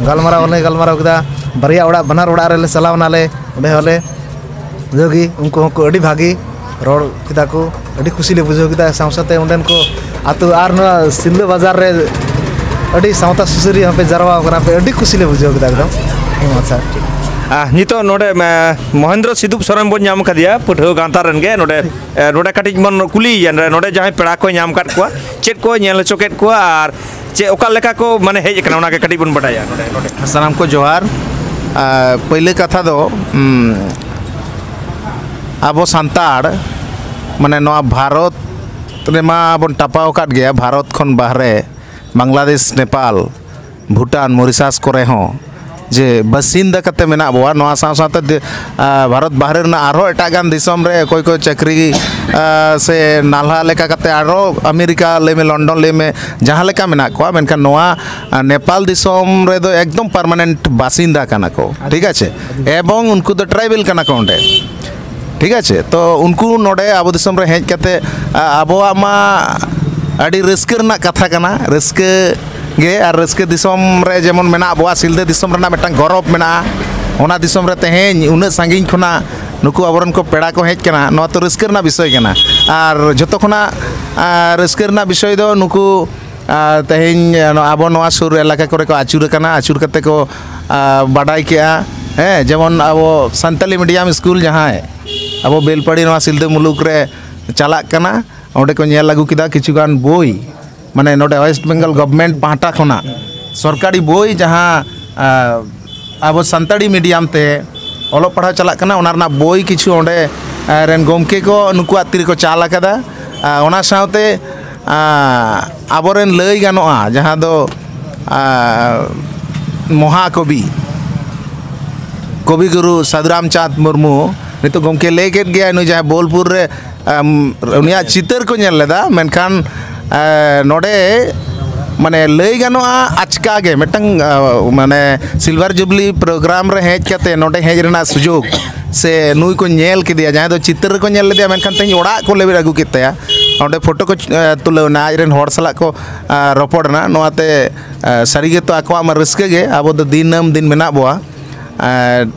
ᱜᱟᱞᱢᱟᱨᱟᱣ ᱦᱚᱸᱞᱮ ᱜᱟᱞᱢᱟᱨᱟᱣ ᱠᱮᱫᱟ᱾ ᱵᱟᱨᱭᱟ ᱚᱲᱟᱜ, ᱵᱟᱱᱟᱨ ᱚᱲᱟᱜ ᱨᱮᱞᱮ ᱪᱟᱞᱟᱣ ᱮᱱᱟᱞᱮ, ᱚᱸᱰᱮ ᱦᱚᱸᱞᱮ ᱵᱩᱡᱷᱟᱹᱣ ᱜᱮ, ᱩᱱᱠᱩ ᱦᱚᱸᱠᱚ ᱟᱹᱰᱤ ᱵᱷᱟᱹᱜᱤ ᱨᱚᱲ ᱠᱮᱫᱟ ᱠᱚ, ᱟᱹᱰᱤ ᱠᱩᱥᱤ ᱞᱮ ᱵᱩᱡᱷᱟᱹᱣ ᱠᱮᱫᱟ᱾ ᱥᱟᱶ ᱥᱟᱶᱛᱮ ᱚᱸᱰᱮᱱ ᱠᱚ ᱟᱹᱛᱩ ᱟᱨ ᱱᱚᱣᱟ ᱥᱤᱞᱫᱟᱹ ᱵᱟᱡᱟᱨ ᱨᱮ ᱟᱹᱰᱤ ᱥᱟᱶᱛᱟ ᱥᱩᱥᱟᱹᱨᱤᱭᱟᱹ ᱦᱚᱸᱯᱮ ᱡᱟᱨᱣᱟ ᱟᱠᱟᱱᱟ ᱯᱮ, ᱟᱹᱰᱤ ᱠᱩᱥᱤ ᱞᱮ ᱵᱩᱡᱷᱟᱹᱣ ᱠᱮᱫᱟ ᱮᱠᱫᱚᱢ᱾ ᱦᱮᱸ, ᱟᱪᱪᱷᱟ, ᱴᱷᱤᱠ᱾ ᱟᱨ ᱱᱤᱛᱚᱜ ᱱᱚᱰᱮ, ᱮ, ᱢᱚᱦᱮᱱᱫᱨᱚ ᱥᱤᱫᱩᱯ ᱥᱚᱨᱮᱱ ᱵᱚᱱ ᱧᱟᱢ ᱟᱠᱟᱫᱮᱭᱟ, ᱯᱟᱹᱴᱷᱩᱣᱟᱹ ᱜᱟᱶᱛᱟ ᱨᱮᱱ ᱜᱮ᱾ ᱱᱚᱰᱮ, ᱮ, ᱱᱚᱰᱮ ᱠᱟᱹᱴᱤᱡ ᱵᱚᱱ ᱠᱩᱞᱤᱭᱮᱭᱟ, ᱱᱚᱰᱮ, ᱱᱚᱰᱮ ᱡᱟᱦᱟᱸᱭ ᱯᱮᱲᱟ ᱠᱚ ᱧᱟᱢ ᱟᱠᱟᱫ ᱠᱚᱣᱟ, ᱪᱮᱫ ᱠᱚ ᱧᱮᱞ ᱦᱚᱪᱚ ᱠᱮᱫ ᱠᱚᱣᱟ ᱟᱨ ᱪᱮᱫ, ᱚᱠᱟ ᱞᱮᱠᱟ ᱠᱚ, ᱢᱟᱱᱮ, ᱦᱮᱡ ᱟᱠᱟᱱᱟ, ᱚᱱᱟ ᱜᱮ ᱠᱟᱹᱴᱤᱡ ᱵᱚᱱ ᱵᱟᱰᱟᱭᱟ ᱱᱚᱰᱮ, ᱱᱚᱰᱮ᱾ ᱥᱟᱱᱟᱢ ᱠᱚ ᱡᱚᱦᱟᱨ᱾ ᱟᱨ ᱯᱟᱹᱭᱞᱟᱹ ᱠᱟᱛᱷᱟ ᱫᱚ, ᱩᱢ, ᱟᱵᱚ ᱥᱟᱱᱛᱟᱲ, ᱢᱟᱱᱮ, ᱱᱚᱣᱟ ᱵᱷᱟᱨᱚᱛ ᱨᱮᱢᱟ ᱵᱚᱱ ᱴᱟᱯᱟᱣ ᱟᱠᱟᱫ ᱜᱮᱭᱟ, ᱵᱷᱟᱨᱚᱛ ᱠᱷᱚᱱ ᱵᱟᱦᱨᱮ, ᱵᱟᱝᱞᱟᱫᱮᱥ, ᱱᱮᱯᱟᱞ, ᱵᱷᱩᱴᱟᱱ, ᱢᱚᱨᱤᱥᱟᱥ ᱠᱚᱨᱮ ᱦᱚᱸ, ᱡᱮ ᱵᱟᱥᱤᱱᱫᱟ ᱠᱟᱛᱮ ᱢᱮᱱᱟᱜ ᱵᱚᱣᱟ᱾ ᱱᱚᱣᱟ ᱥᱟᱶ ᱥᱟᱶᱛᱮ ᱫᱮ-, ᱟ, ᱵᱷᱟᱨᱚᱛ ᱵᱟᱦᱨᱮ ᱨᱮᱱᱟᱜ ᱟᱨᱦᱚᱸ ᱮᱴᱟᱜ ᱜᱟᱱ ᱫᱤᱥᱚᱢ ᱨᱮ ᱚᱠᱚᱭ ᱠᱚ ᱪᱟᱹᱠᱨᱤ, ᱟ, ᱥᱮ ᱱᱟᱞᱦᱟ ᱞᱮᱠᱟ ᱠᱟᱛᱮ ᱟᱨᱦᱚᱸ ᱟᱢᱮᱨᱤᱠᱟ ᱞᱟᱹᱭ ᱢᱮ, ᱞᱚᱱᱰᱚᱱ ᱞᱟᱹᱭ ᱢᱮ, ᱡᱟᱦᱟᱸ ᱞᱮᱠᱟ ᱢᱮᱱᱟᱜ ᱠᱚᱣᱟ, ᱢᱮᱱᱠᱷᱟᱱ ᱱᱚᱣᱟ, ᱟ, ᱱᱮᱯᱟᱞ ᱫᱤᱥᱚᱢ ᱨᱮᱫᱚ ᱮᱠᱫᱚᱢ ᱯᱟᱨᱢᱟᱱᱮᱱᱴ ᱵᱟᱥᱤᱱᱫᱟ ᱠᱟᱱᱟ ᱠᱚ, ᱴᱷᱤᱠ ᱟᱪᱷᱮ? ᱮᱵᱚᱝ ᱩᱱᱠᱩ ᱫᱚ ᱴᱨᱟᱭᱵᱮᱞ ᱠᱟᱱᱟ ᱠᱚ ᱚᱸᱰᱮ, ᱴᱷᱤᱠ ᱟᱪᱷᱮ? ᱛᱚ ᱩᱱᱠᱩ ᱱᱚᱰᱮ ᱟᱵᱚ ᱫᱤᱥᱚᱢ ᱨᱮ ᱦᱮᱡ ᱠᱟᱛᱮ, ᱟ, ᱟᱵᱚᱣᱟᱜ ᱢᱟ ᱟᱹᱰᱤ ᱨᱟᱹᱥᱠᱟᱹ ᱨᱮᱱᱟᱜ ᱠᱟᱛᱷᱟ ᱠᱟᱱᱟ, ᱨᱟᱹᱥᱠᱟᱹ ᱜᱮ, ᱟᱨ ᱨᱟᱹᱥᱠᱟᱹ ᱫᱤᱥᱚᱢ ᱨᱮ ᱡᱮᱢᱚᱱ ᱢᱮᱱᱟᱜ ᱵᱚᱣᱟ, ᱥᱤᱞᱫᱟᱹ ᱫᱤᱥᱚᱢ ᱨᱮᱱᱟᱜ ᱢᱤᱫᱴᱟᱝ ᱜᱚᱨᱚᱵᱽ ᱢᱮᱱᱟᱜᱼᱟ᱾ ᱚᱱᱟ ᱫᱤᱥᱚᱢ ᱨᱮ ᱛᱮᱦᱮᱧ ᱩᱱᱟᱹᱜ ᱥᱟᱺᱜᱤᱧ ᱠᱷᱚᱱᱟᱜ ᱱᱩᱠᱩ ᱟᱵᱚᱨᱮᱱ ᱠᱚ ᱯᱮᱲᱟ ᱠᱚ ᱦᱮᱡ ᱠᱟᱱᱟ, ᱱᱚᱣᱟ ᱛᱚ ᱨᱟᱹᱥᱠᱟᱹ ᱨᱮᱱᱟᱜ ᱵᱤᱥᱚᱭ ᱠᱟᱱᱟ᱾ ᱟᱨ ᱡᱷᱚᱛᱚ ᱠᱷᱚᱱᱟᱜ, ᱟ, ᱨᱟᱹᱥᱠᱟᱹ ᱨᱮᱱᱟᱜ ᱵᱤᱥᱚᱭ ᱫᱚ ᱱᱩᱠᱩ, ᱟ, ᱛᱮᱦᱮᱧ ᱱᱚᱣᱟ ᱟᱵᱚ ᱱᱚᱣᱟ ᱥᱩᱨ ᱮᱞᱟᱠᱟ ᱠᱚᱨᱮ ᱠᱚ ᱟᱹᱪᱩᱨ ᱟᱠᱟᱱᱟ, ᱟᱹᱪᱩᱨ ᱠᱟᱛᱮ ᱠᱚ, ᱟ, ᱵᱟᱰᱟᱭ ᱠᱮᱜᱼᱟ᱾ ᱦᱮᱸ, ᱡᱮᱢᱚᱱ ᱟᱵᱚ ᱥᱟᱱᱛᱟᱞᱤ ᱢᱤᱰᱤᱭᱟᱢ ᱥᱠᱩᱞ ᱡᱟᱦᱟᱸᱭ ᱟᱵᱚ ᱵᱮᱞᱯᱟᱲᱤ ᱱᱚᱣᱟ ᱥᱤᱞᱫᱟᱹ ᱢᱩᱞᱩᱠ ᱨᱮ ᱪᱟᱞᱟᱜ ᱠᱟᱱᱟ, ᱚᱸᱰᱮ ᱠᱚ ᱧᱮᱞ ᱟᱹᱜᱩ ᱠᱮᱫᱟ ᱠᱤᱪᱷᱩ ᱜᱟᱱ ᱵᱳᱭ, ᱢᱟᱱᱮ ᱱᱚᱰᱮ ᱳᱭᱮᱥᱴ ᱵᱮᱝᱜᱚᱞ ᱜᱚᱵᱷᱢᱮᱱᱴ ᱯᱟᱦᱴᱟ ᱠᱷᱚᱱᱟᱜ ᱥᱚᱨᱠᱟᱨᱤ ᱵᱳᱭ ᱡᱟᱦᱟᱸ, ᱟ, ᱟᱵᱚ ᱥᱟᱱᱛᱟᱲᱤ ᱢᱤᱰᱤᱭᱟᱢ ᱛᱮ ᱚᱞᱚᱜ ᱯᱟᱲᱦᱟᱣ ᱪᱟᱞᱟᱜ ᱠᱟᱱᱟ, ᱚᱱᱟ ᱨᱮᱱᱟᱜ ᱵᱳᱭ ᱠᱤᱪᱷᱩ ᱚᱸᱰᱮ ᱨᱮᱱ ᱜᱚᱢᱠᱮ ᱠᱚ ᱱᱩᱠᱩᱣᱟᱜ ᱛᱤ ᱨᱮᱠᱚ ᱪᱟᱞ ᱟᱠᱟᱫᱟ᱾ ᱚᱱᱟ ᱥᱟᱶᱛᱮ ᱟᱵᱚᱨᱮᱱ ᱞᱟᱹᱭ ᱜᱟᱱᱚᱜᱼᱟ, ᱡᱟᱦᱟᱸ ᱫᱚ ᱢᱚᱦᱟ ᱠᱚᱵᱤ, ᱠᱚᱵᱤ ᱜᱩᱨᱩ ᱥᱟᱫᱷᱩᱨᱟᱢ ᱪᱟᱸᱫᱽ ᱢᱩᱨᱢᱩ, ᱱᱤᱛᱚᱜ ᱜᱚᱢᱠᱮ ᱞᱟᱹᱭ ᱠᱮᱫ ᱜᱮᱭᱟᱭ, ᱱᱩᱭ ᱡᱟᱦᱟᱸᱭ ᱵᱳᱞᱯᱩᱨ ᱨᱮ ᱩᱱᱤᱭᱟᱜ ᱪᱤᱛᱟᱹᱨ ᱠᱚ ᱧᱮᱞ ᱞᱮᱫᱟ, ᱢᱮᱱᱠᱷᱟᱱ ᱱᱚᱰᱮ ᱢᱟᱱᱮ ᱞᱟᱹᱭ ᱜᱟᱱᱚᱜᱼᱟ, ᱟᱪᱠᱟ ᱜᱮ ᱢᱤᱫᱴᱟᱝ ᱢᱟᱱᱮ ᱥᱤᱞᱵᱷᱟᱨ ᱡᱩᱵᱽᱞᱤ ᱯᱨᱳᱜᱨᱟᱢ ᱨᱮ ᱦᱮᱡ ᱠᱟᱛᱮ ᱱᱚᱰᱮ ᱦᱮᱡ ᱨᱮᱱᱟᱜ ᱥᱩᱡᱳᱜᱽ ᱥᱮ ᱱᱩᱭ ᱠᱚ ᱧᱮᱞ ᱠᱮᱫᱮᱭᱟ, ᱡᱟᱦᱟᱸᱭ ᱫᱚ ᱪᱤᱛᱟᱹᱨ ᱨᱮᱠᱚ ᱧᱮᱞ ᱞᱮᱫᱮᱭᱟ, ᱢᱮᱱᱠᱷᱟᱱ ᱛᱮᱦᱮᱧ ᱚᱲᱟᱜ ᱠᱚ ᱞᱮᱵᱮᱫ ᱟᱹᱜᱩ ᱠᱮᱫ ᱛᱟᱭᱟ, ᱚᱸᱰᱮ ᱯᱷᱳᱴᱳ ᱠᱚ ᱛᱩᱞᱟᱹᱣ ᱮᱱᱟ, ᱟᱡ ᱨᱮᱱ ᱦᱚᱲ ᱥᱟᱞᱟᱜ ᱠᱚ ᱨᱚᱯᱚᱲ ᱮᱱᱟ᱾ ᱱᱚᱣᱟᱛᱮ ᱥᱟᱹᱨᱤ ᱜᱮᱛᱚ ᱟᱠᱚᱣᱟᱜ ᱢᱟ ᱨᱟᱹᱥᱠᱟᱹ ᱜᱮ, ᱟᱵᱚ ᱫᱚ ᱫᱤᱱᱟᱹᱢ ᱫᱤᱱ ᱢᱮᱱᱟᱜ ᱵᱚᱣᱟ᱾ ᱟᱨ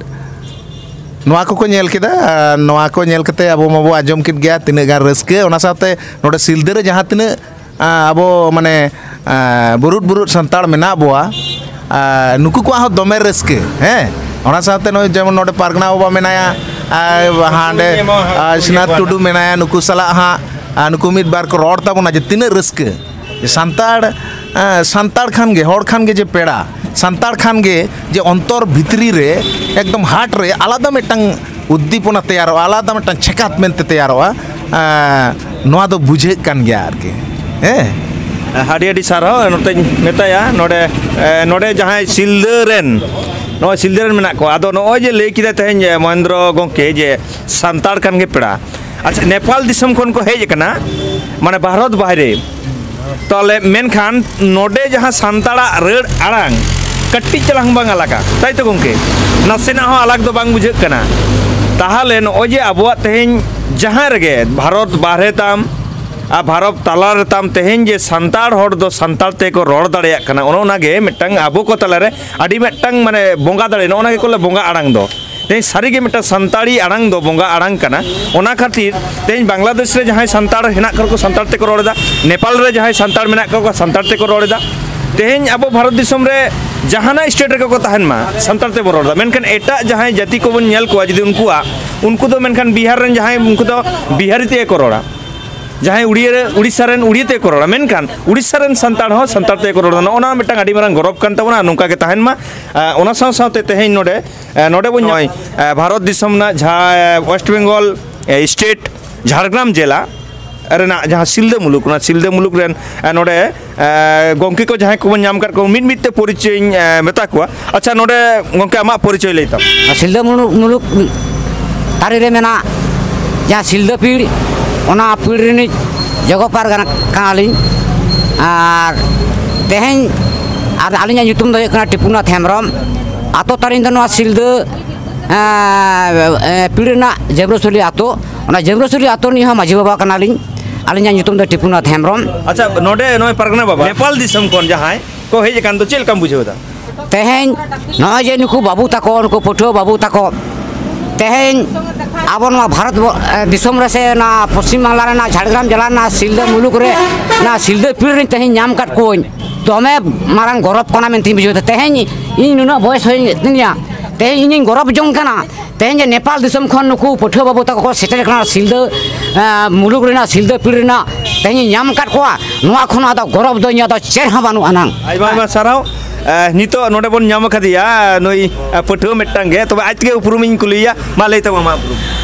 ᱱᱚᱣᱟ ᱠᱚᱠᱚ ᱧᱮᱞ ᱠᱮᱫᱟ᱾ ᱟᱨ ᱱᱚᱣᱟ ᱠᱚ ᱧᱮᱞ ᱠᱟᱛᱮ ᱟᱵᱚ ᱢᱟᱵᱚ ᱟᱸᱡᱚᱢ ᱠᱮᱫ ᱜᱮᱭᱟ ᱛᱤᱱᱟᱹᱜ ᱜᱟᱱ ᱨᱟᱹᱥᱠᱟᱹ᱾ ᱚᱱᱟ ᱥᱟᱶᱛᱮ ᱱᱚᱰᱮ ᱥᱤᱞᱫᱟᱹ ᱨᱮ ᱡᱟᱦᱟᱸ ᱛᱤᱱᱟᱹᱜ ᱟᱵᱚ ᱢᱟᱱᱮ ᱵᱩᱨᱩᱫ ᱵᱩᱨᱩᱫ ᱥᱟᱱᱛᱟᱲ ᱢᱮᱱᱟᱜ ᱵᱚᱣᱟ, ᱱᱩᱠᱩ ᱠᱚᱣᱟᱜ ᱦᱚᱸ ᱫᱚᱢᱮ ᱨᱟᱹᱥᱠᱟᱹ᱾ ᱦᱮᱸ, ᱚᱱᱟ ᱥᱟᱶᱛᱮ ᱱᱚᱜᱼᱚᱭ ᱡᱮᱢᱚᱱ ᱱᱚᱰᱮ ᱯᱟᱨᱜᱟᱱᱟ ᱵᱟᱵᱟ ᱢᱮᱱᱟᱭᱟ, ᱟᱨ ᱦᱟᱸᱰᱮ ᱥᱤᱱᱟᱛ ᱴᱩᱰᱩ ᱢᱮᱱᱟᱭᱟ, ᱱᱩᱠᱩ ᱥᱟᱞᱟᱜ ᱦᱟᱸᱜ ᱱᱩᱠᱩ ᱢᱤᱫ ᱵᱟᱨ ᱠᱚ ᱨᱚᱲ ᱛᱟᱵᱚᱱᱟ ᱡᱮ ᱛᱤᱱᱟᱹᱜ ᱨᱟᱹᱥᱠᱟᱹ᱾ ᱥᱟᱱᱛᱟᱲ ᱥᱟᱱᱛᱟᱲ ᱠᱷᱟᱱ ᱜᱮ, ᱦᱚᱲ ᱠᱷᱟᱱ ᱜᱮ ᱡᱮ ᱯᱮᱲᱟ, ᱥᱟᱱᱛᱟᱲ ᱠᱷᱟᱱ ᱜᱮ ᱡᱮ ᱚᱱᱛᱚᱨ ᱵᱷᱤᱛᱨᱤ ᱨᱮ ᱮᱠᱫᱚᱢ ᱦᱟᱨᱴ ᱨᱮ ᱟᱞᱟᱫᱟ ᱢᱤᱫᱴᱟᱝ ᱩᱫᱽᱫᱤᱯᱚᱱᱟ ᱛᱮᱭᱟᱨᱚᱜᱼᱟ, ᱟᱞᱟᱫᱟ ᱢᱤᱫᱴᱟᱝ ᱪᱷᱮᱠᱟᱛ ᱢᱮᱱᱛᱮ ᱛᱮᱭᱟᱨᱚᱜᱼᱟ᱾ ᱱᱚᱣᱟ ᱫᱚ ᱵᱩᱡᱷᱟᱹᱜ ᱠᱟᱱ ᱜᱮᱭᱟ ᱟᱨᱠᱤ᱾ ᱦᱮᱸ, ᱟᱹᱰᱤ ᱟᱹᱰᱤ ᱥᱟᱨᱦᱟᱣ᱾ ᱱᱚᱛᱮᱧ ᱢᱮᱛᱟᱭᱟ, ᱱᱚᱰᱮ ᱱᱚᱰᱮ ᱡᱟᱦᱟᱸᱭ ᱥᱤᱞᱫᱟᱹ ᱨᱮᱱ, ᱱᱚᱜᱼᱚᱭ ᱥᱤᱞᱫᱟᱹ ᱨᱮᱱ ᱢᱮᱱᱟᱜ ᱠᱚᱣᱟ, ᱟᱫᱚ ᱱᱚᱜᱼᱚᱭ ᱡᱮ ᱞᱟᱹᱭ ᱠᱮᱫᱟ ᱛᱮᱦᱮᱧ ᱢᱚᱦᱮᱱᱫᱨᱚ ᱜᱚᱢᱠᱮ ᱡᱮ ᱥᱟᱱᱛᱟᱲ ᱠᱟᱱ ᱜᱮ ᱯᱮᱲᱟ, ᱟᱪᱪᱷᱟ, ᱱᱮᱯᱟᱞ ᱫᱤᱥᱚᱢ ᱠᱷᱚᱱ ᱠᱚ ᱦᱮᱡ ᱟᱠᱟᱱᱟ, ᱢᱟᱱᱮ ᱵᱷᱟᱨᱚᱛ ᱵᱟᱦᱨᱮ᱾ ᱛᱟᱦᱚᱞᱮ ᱢᱮᱱᱠᱷᱟᱱ ᱱᱚᱰᱮ ᱡᱟᱦᱟᱸ ᱥᱟᱱᱛᱟᱲᱟᱜ ᱨᱟᱹᱲ ᱟᱲᱟᱝ ᱠᱟᱹᱴᱤᱡ ᱪᱟᱞᱟᱝ ᱵᱟᱝ ᱟᱞᱟᱜᱟ, ᱛᱟᱭ ᱛᱚ ᱜᱚᱢᱠᱮ? ᱱᱟᱥᱮᱱᱟᱜ ᱦᱚᱸ ᱟᱞᱟᱜᱽ ᱫᱚ ᱵᱟᱝ ᱵᱩᱡᱷᱟᱹᱜ ᱠᱟᱱᱟ᱾ ᱛᱟᱦᱚᱞᱮ ᱱᱚᱜᱼᱚᱭ ᱡᱮ ᱟᱵᱚᱣᱟᱜ ᱛᱮᱦᱮᱧ ᱡᱟᱦᱟᱸ ᱨᱮᱜᱮ ᱵᱷᱟᱨᱚᱛ ᱵᱟᱦᱨᱮ ᱛᱟᱢ ᱟᱨ ᱵᱷᱟᱨᱚᱛ ᱛᱟᱞᱟ ᱨᱮ ᱛᱟᱢ, ᱛᱮᱦᱮᱧ ᱡᱮ ᱥᱟᱱᱛᱟᱲ ᱦᱚᱲ ᱫᱚ ᱥᱟᱱᱛᱟᱲ ᱛᱮᱠᱚ ᱨᱚᱲ ᱫᱟᱲᱮᱭᱟᱜ ᱠᱟᱱᱟ, ᱚᱱᱮ ᱚᱱᱟᱜᱮ ᱢᱤᱫᱴᱟᱝ ᱟᱵᱚ ᱠᱚ ᱛᱟᱞᱟᱨᱮ ᱟᱹᱰᱤ ᱢᱤᱫᱴᱟᱝ ᱢᱟᱱᱮ ᱵᱚᱸᱜᱟ ᱫᱟᱲᱮ, ᱱᱚᱜᱼᱚ ᱱᱟ ᱜᱮᱠᱚ ᱞᱟᱹᱭᱟ ᱵᱚᱸᱜᱟ ᱟᱲᱟᱝ ᱫᱚ᱾ ᱛᱮᱦᱮᱧ ᱥᱟᱹᱨᱤᱜᱮ ᱢᱤᱫᱴᱟᱝ ᱥᱟᱱᱛᱟᱲᱤ ᱟᱲᱟᱝ ᱫᱚ ᱵᱚᱸᱜᱟ ᱟᱲᱟᱝ ᱠᱟᱱᱟ᱾ ᱚᱱᱟ ᱠᱷᱟᱹᱛᱤᱨ ᱛᱮᱦᱮᱧ ᱵᱟᱝᱞᱟᱫᱮᱥ ᱨᱮ ᱡᱟᱦᱟᱸᱭ ᱥᱟᱱᱛᱟᱲ ᱦᱮᱱᱟᱜ ᱠᱚ, ᱥᱟᱱᱛᱟᱲ ᱛᱮᱠᱚ ᱨᱚᱲ ᱮᱫᱟ, ᱱᱮᱯᱟᱞ ᱨᱮ ᱡᱟᱦᱟᱸᱭ ᱥᱟᱱᱛᱟᱲ ᱢᱮᱱᱟᱜ ᱠᱚᱣᱟ, ᱥᱟᱱᱛᱟᱲ ᱛᱮᱠᱚ ᱨᱚᱲ ᱮᱫᱟ᱾ ᱛᱮᱦᱮᱧ ᱟᱵᱚ ᱵᱷᱟᱨᱚᱛ ᱫᱤᱥᱚᱢ ᱨᱮ ᱡᱟᱦᱟᱱᱟᱜ ᱥᱴᱮᱴ ᱨᱮᱜᱮ ᱠᱚ ᱛᱟᱦᱮᱱ ᱢᱟ, ᱥᱟᱱᱛᱟᱲ ᱛᱮᱵᱚᱱ ᱨᱚᱲ ᱮᱫᱟ᱾ ᱢᱮᱱᱠᱷᱟᱱ ᱮᱴᱟᱜ ᱡᱟᱦᱟᱸᱭ ᱡᱟᱹᱛᱤ ᱠᱚᱵᱚᱱ ᱧᱮᱞ ᱠᱚᱣᱟ, ᱡᱩᱫᱤ ᱩᱱᱠᱩᱣᱟᱜ, ᱩᱱᱠᱩ ᱫᱚ ᱢᱮᱱᱠᱷᱟᱱ ᱵᱤᱦᱟᱨ ᱨᱮᱱ ᱡᱟᱦᱟᱸᱭ, ᱩᱱᱠᱩ ᱫᱚ ᱵᱤᱦᱟᱨᱤ ᱛᱮᱜᱮ ᱠᱚ ᱨᱚᱲᱟ᱾ ᱡᱟᱦᱟᱸᱭ ᱩᱲᱤᱭᱟᱹ ᱨᱮ, ᱩᱲᱤᱥᱥᱟ ᱨᱮᱱ ᱩᱲᱤᱭᱟᱹ ᱛᱮᱠᱚ ᱨᱚᱲᱟ, ᱢᱮᱱᱠᱷᱟᱱ ᱩᱲᱤᱥᱥᱟ ᱨᱮᱱ ᱥᱟᱱᱛᱟᱲ ᱦᱚᱸ ᱥᱟᱱᱛᱟᱲ ᱛᱮᱠᱚ ᱨᱚᱲᱟ᱾ ᱱᱚᱜᱼᱚ ᱱᱚᱣᱟ ᱢᱤᱫᱴᱟᱝ ᱟᱹᱰᱤ ᱢᱟᱨᱟᱝ ᱜᱚᱨᱚᱵᱽ ᱠᱟᱱ ᱛᱟᱵᱚᱱᱟ, ᱱᱚᱝᱠᱟ ᱜᱮ ᱛᱟᱦᱮᱱ ᱢᱟ᱾ ᱟᱨ ᱚᱱᱟ ᱥᱟᱶ ᱥᱟᱶᱛᱮ ᱛᱮᱦᱮᱧ ᱱᱚᱰᱮ, ᱟᱨ ᱱᱚᱰᱮ ᱵᱚᱱ ᱱᱚᱜᱼᱚᱭ, ᱟᱨ ᱵᱷᱟᱨᱚᱛ ᱫᱤᱥᱚᱢ ᱨᱮᱱᱟᱜ ᱡᱟᱦᱟᱸ, ᱟᱨ West Bengal, ᱟᱨ state, ᱡᱷᱟᱲᱜᱨᱟᱢ ᱡᱮᱞᱟ ᱨᱮᱱᱟᱜ ᱡᱟᱦᱟᱸ ᱥᱤᱞᱫᱟᱹ ᱢᱩᱞᱩᱠ, ᱚᱱᱟ ᱥᱤᱞᱫᱟᱹ ᱢᱩᱞᱩᱠ ᱨᱮᱱ, ᱟᱨ ᱱᱚᱰᱮ, ᱟᱨ ᱜᱚᱢᱠᱮ ᱠᱚ ᱡᱟᱦᱟᱸᱭ ᱠᱚᱵᱚᱱ ᱧᱟᱢ ᱟᱠᱟᱫ ᱠᱚ, ᱢᱤᱫ ᱢᱤᱫ ᱛᱮ ᱯᱚᱨᱤᱪᱚᱭ ᱤᱧ, ᱟᱨ ᱢᱮᱛᱟ ᱠᱚᱣᱟ᱾ ᱟᱪᱪᱷᱟ, ᱱᱚᱰᱮ ᱜᱚᱢᱠᱮ, ᱟᱢᱟᱜ ᱯᱚᱨᱤᱪᱚᱭ ᱞᱟᱹᱭ ᱛᱟᱢ᱾ ᱥᱤᱞᱫᱟᱹ ᱢᱩᱞᱩᱠ, ᱢᱩᱞᱩᱠ ᱛᱟᱹᱨᱤ ᱨᱮ ᱢᱮᱱᱟᱜ ᱡᱟᱦᱟᱸ ᱥᱤᱞᱫᱟᱹ ᱯᱤᱲ, ᱚᱱᱟ ᱯᱤᱲ ᱨᱤᱱᱤᱡ ᱡᱚᱜᱚ ᱯᱟᱨᱜᱟᱱᱟ ᱠᱟᱱᱟᱞᱤᱧ᱾ ᱟᱨ ᱛᱮᱦᱮᱧ, ᱟᱨ ᱟᱹᱞᱤᱧᱟᱜ ᱧᱩᱛᱩᱢ ᱫᱚ ᱦᱩᱭᱩᱜ ᱠᱟᱱᱟ ᱴᱤᱯᱩᱱᱟᱛᱷ ᱦᱮᱢᱵᱨᱚᱢ᱾ ᱟᱛᱳ ᱛᱟᱹᱞᱤᱧ ᱫᱚ ᱱᱚᱣᱟ ᱥᱤᱞᱫᱟᱹ, ᱮᱸ, ᱮᱸ, ᱯᱤᱲ ᱨᱮᱱᱟᱜ ᱡᱟᱹᱵᱽᱨᱟᱹᱥᱩᱞᱤ ᱟᱛᱳ᱾ ᱚᱱᱟ ᱡᱟᱹᱵᱽᱨᱟᱹᱥᱩᱞᱤ ᱟᱛᱳ ᱨᱤᱱᱤᱡ ᱦᱚᱸ ᱢᱟᱹᱡᱷᱤ ᱵᱟᱵᱟ ᱠᱟᱱᱟᱞᱤᱧ᱾ ᱟᱹᱞᱤᱧᱟᱜ ᱧᱩᱛᱩᱢ ᱫᱚ ᱴᱤᱯᱩᱱᱟᱛᱷ ᱦᱮᱢᱵᱨᱚᱢ᱾ ᱟᱪᱪᱷᱟ, ᱱᱚᱰᱮ ᱱᱚᱜᱼᱚᱭ ᱯᱟᱨᱜᱟᱱᱟ ᱵᱟᱵᱟ, ᱱᱮᱯᱟᱞ ᱫᱤᱥᱚᱢ ᱠᱷᱚᱱ ᱡᱟᱦᱟᱸᱭ ᱠᱚ ᱦᱮᱡ ᱟᱠᱟᱱ ᱫᱚ, ᱪᱮᱫ ᱞᱮᱠᱟᱢ ᱵᱩᱡᱷᱟᱹᱣ ᱮᱫᱟ? ᱛᱮᱦᱮᱧ ᱱᱚᱜᱼᱚᱭ ᱡᱮ ᱱᱩᱠᱩ ᱵᱟᱹᱵᱩ ᱛᱟᱠᱚ, ᱱᱩᱠᱩ ᱯᱟᱹᱴᱷᱩᱣᱟᱹ ᱵᱟᱹᱵᱩ ᱛᱟᱠᱚ, ᱛᱮᱦᱮᱧ ᱟᱵᱚ ᱱᱚᱣᱟ ᱵᱷᱟᱨᱚᱛ ᱵᱚ-, ᱮ, ᱫᱤᱥᱚᱢ ᱨᱮ ᱥᱮ ᱱᱚᱣᱟ ᱯᱚᱥᱪᱤᱢ ᱵᱟᱝᱞᱟ ᱨᱮᱱᱟᱜ, ᱡᱷᱟᱲᱜᱨᱟᱢ ᱡᱮᱞᱟ ᱨᱮᱱᱟᱜ ᱥᱤᱞᱫᱟᱹ ᱢᱩᱞᱩᱠ ᱨᱮ, ᱱᱚᱣᱟ ᱥᱤᱞᱫᱟᱹ ᱯᱤᱲ ᱨᱮᱧ ᱛᱮᱦᱮᱧ ᱧᱟᱢ ᱟᱠᱟᱫ ᱠᱚᱣᱟᱹᱧ, ᱫᱚᱢᱮ ᱢᱟᱨᱟᱝ ᱜᱚᱨᱚᱵᱽ ᱠᱟᱱᱟ ᱢᱮᱱᱛᱮᱧ ᱵᱩᱡᱷᱟᱹᱣ ᱮᱫᱟ᱾ ᱛᱮᱦᱮᱧ ᱤᱧ ᱱᱩᱱᱟᱹᱜ ᱵᱚᱭᱮᱥ ᱦᱩᱭᱮᱱ ᱛᱤᱧᱟ, ᱛᱮᱦᱮᱧ ᱤᱧᱤᱧ ᱜᱚᱨᱚᱵᱽ ᱡᱚᱝ ᱠᱟᱱᱟ᱾ ᱛᱮᱦᱮᱧ ᱡᱮ ᱱᱮᱯᱟᱞ ᱫᱤᱥᱚᱢ ᱠᱷᱚᱱ ᱱᱩᱠᱩ ᱯᱟᱹᱴᱷᱩᱣᱟᱹ ᱵᱟᱹᱵᱩ ᱛᱟᱠᱚ ᱠᱚ ᱥᱮᱴᱮᱨ ᱠᱟᱱᱟ ᱥᱤᱞᱫᱟᱹ, ᱮ, ᱢᱩᱞᱩᱠ ᱨᱮᱱᱟᱜ, ᱥᱤᱞᱫᱟᱹ ᱯᱤᱲ ᱨᱮᱱᱟᱜ, ᱛᱮᱦᱮᱧ ᱤᱧ ᱧᱟᱢ ᱟᱠᱟᱫ ᱠᱚᱣᱟ, ᱱᱚᱣᱟ ᱠᱷᱚᱱ ᱟᱫᱚ ᱜᱚᱨᱚᱵᱽ ᱫᱚ ᱤᱧᱟᱹᱜ ᱫᱚ ᱪᱮᱫ ᱦᱚᱸ ᱵᱟᱹᱱᱩᱜ ᱟᱱᱟᱝ᱾ ᱟᱭᱢᱟ ᱟᱭᱢᱟ ᱥᱟᱨᱦᱟᱣ᱾ ᱮ, ᱱᱤᱛᱚᱜ ᱱᱚᱰᱮ ᱵᱚᱱ ᱧᱟᱢ ᱟᱠᱟᱫᱮᱭᱟ ᱱᱩᱭ, ᱮ, ᱯᱟᱹᱴᱷᱩᱣᱟᱹ ᱢᱤᱫᱴᱟᱝ ᱜᱮ, ᱛᱚᱵᱮ ᱟᱡ ᱛᱮᱜᱮ ᱩᱯᱨᱩᱢᱤᱧ ᱠᱩᱞᱤᱭᱮᱭᱟ᱾ ᱢᱟ ᱞᱟᱹᱭ ᱛᱟᱵᱚᱱ ᱟᱢᱟᱜ ᱩᱯᱨᱩᱢ᱾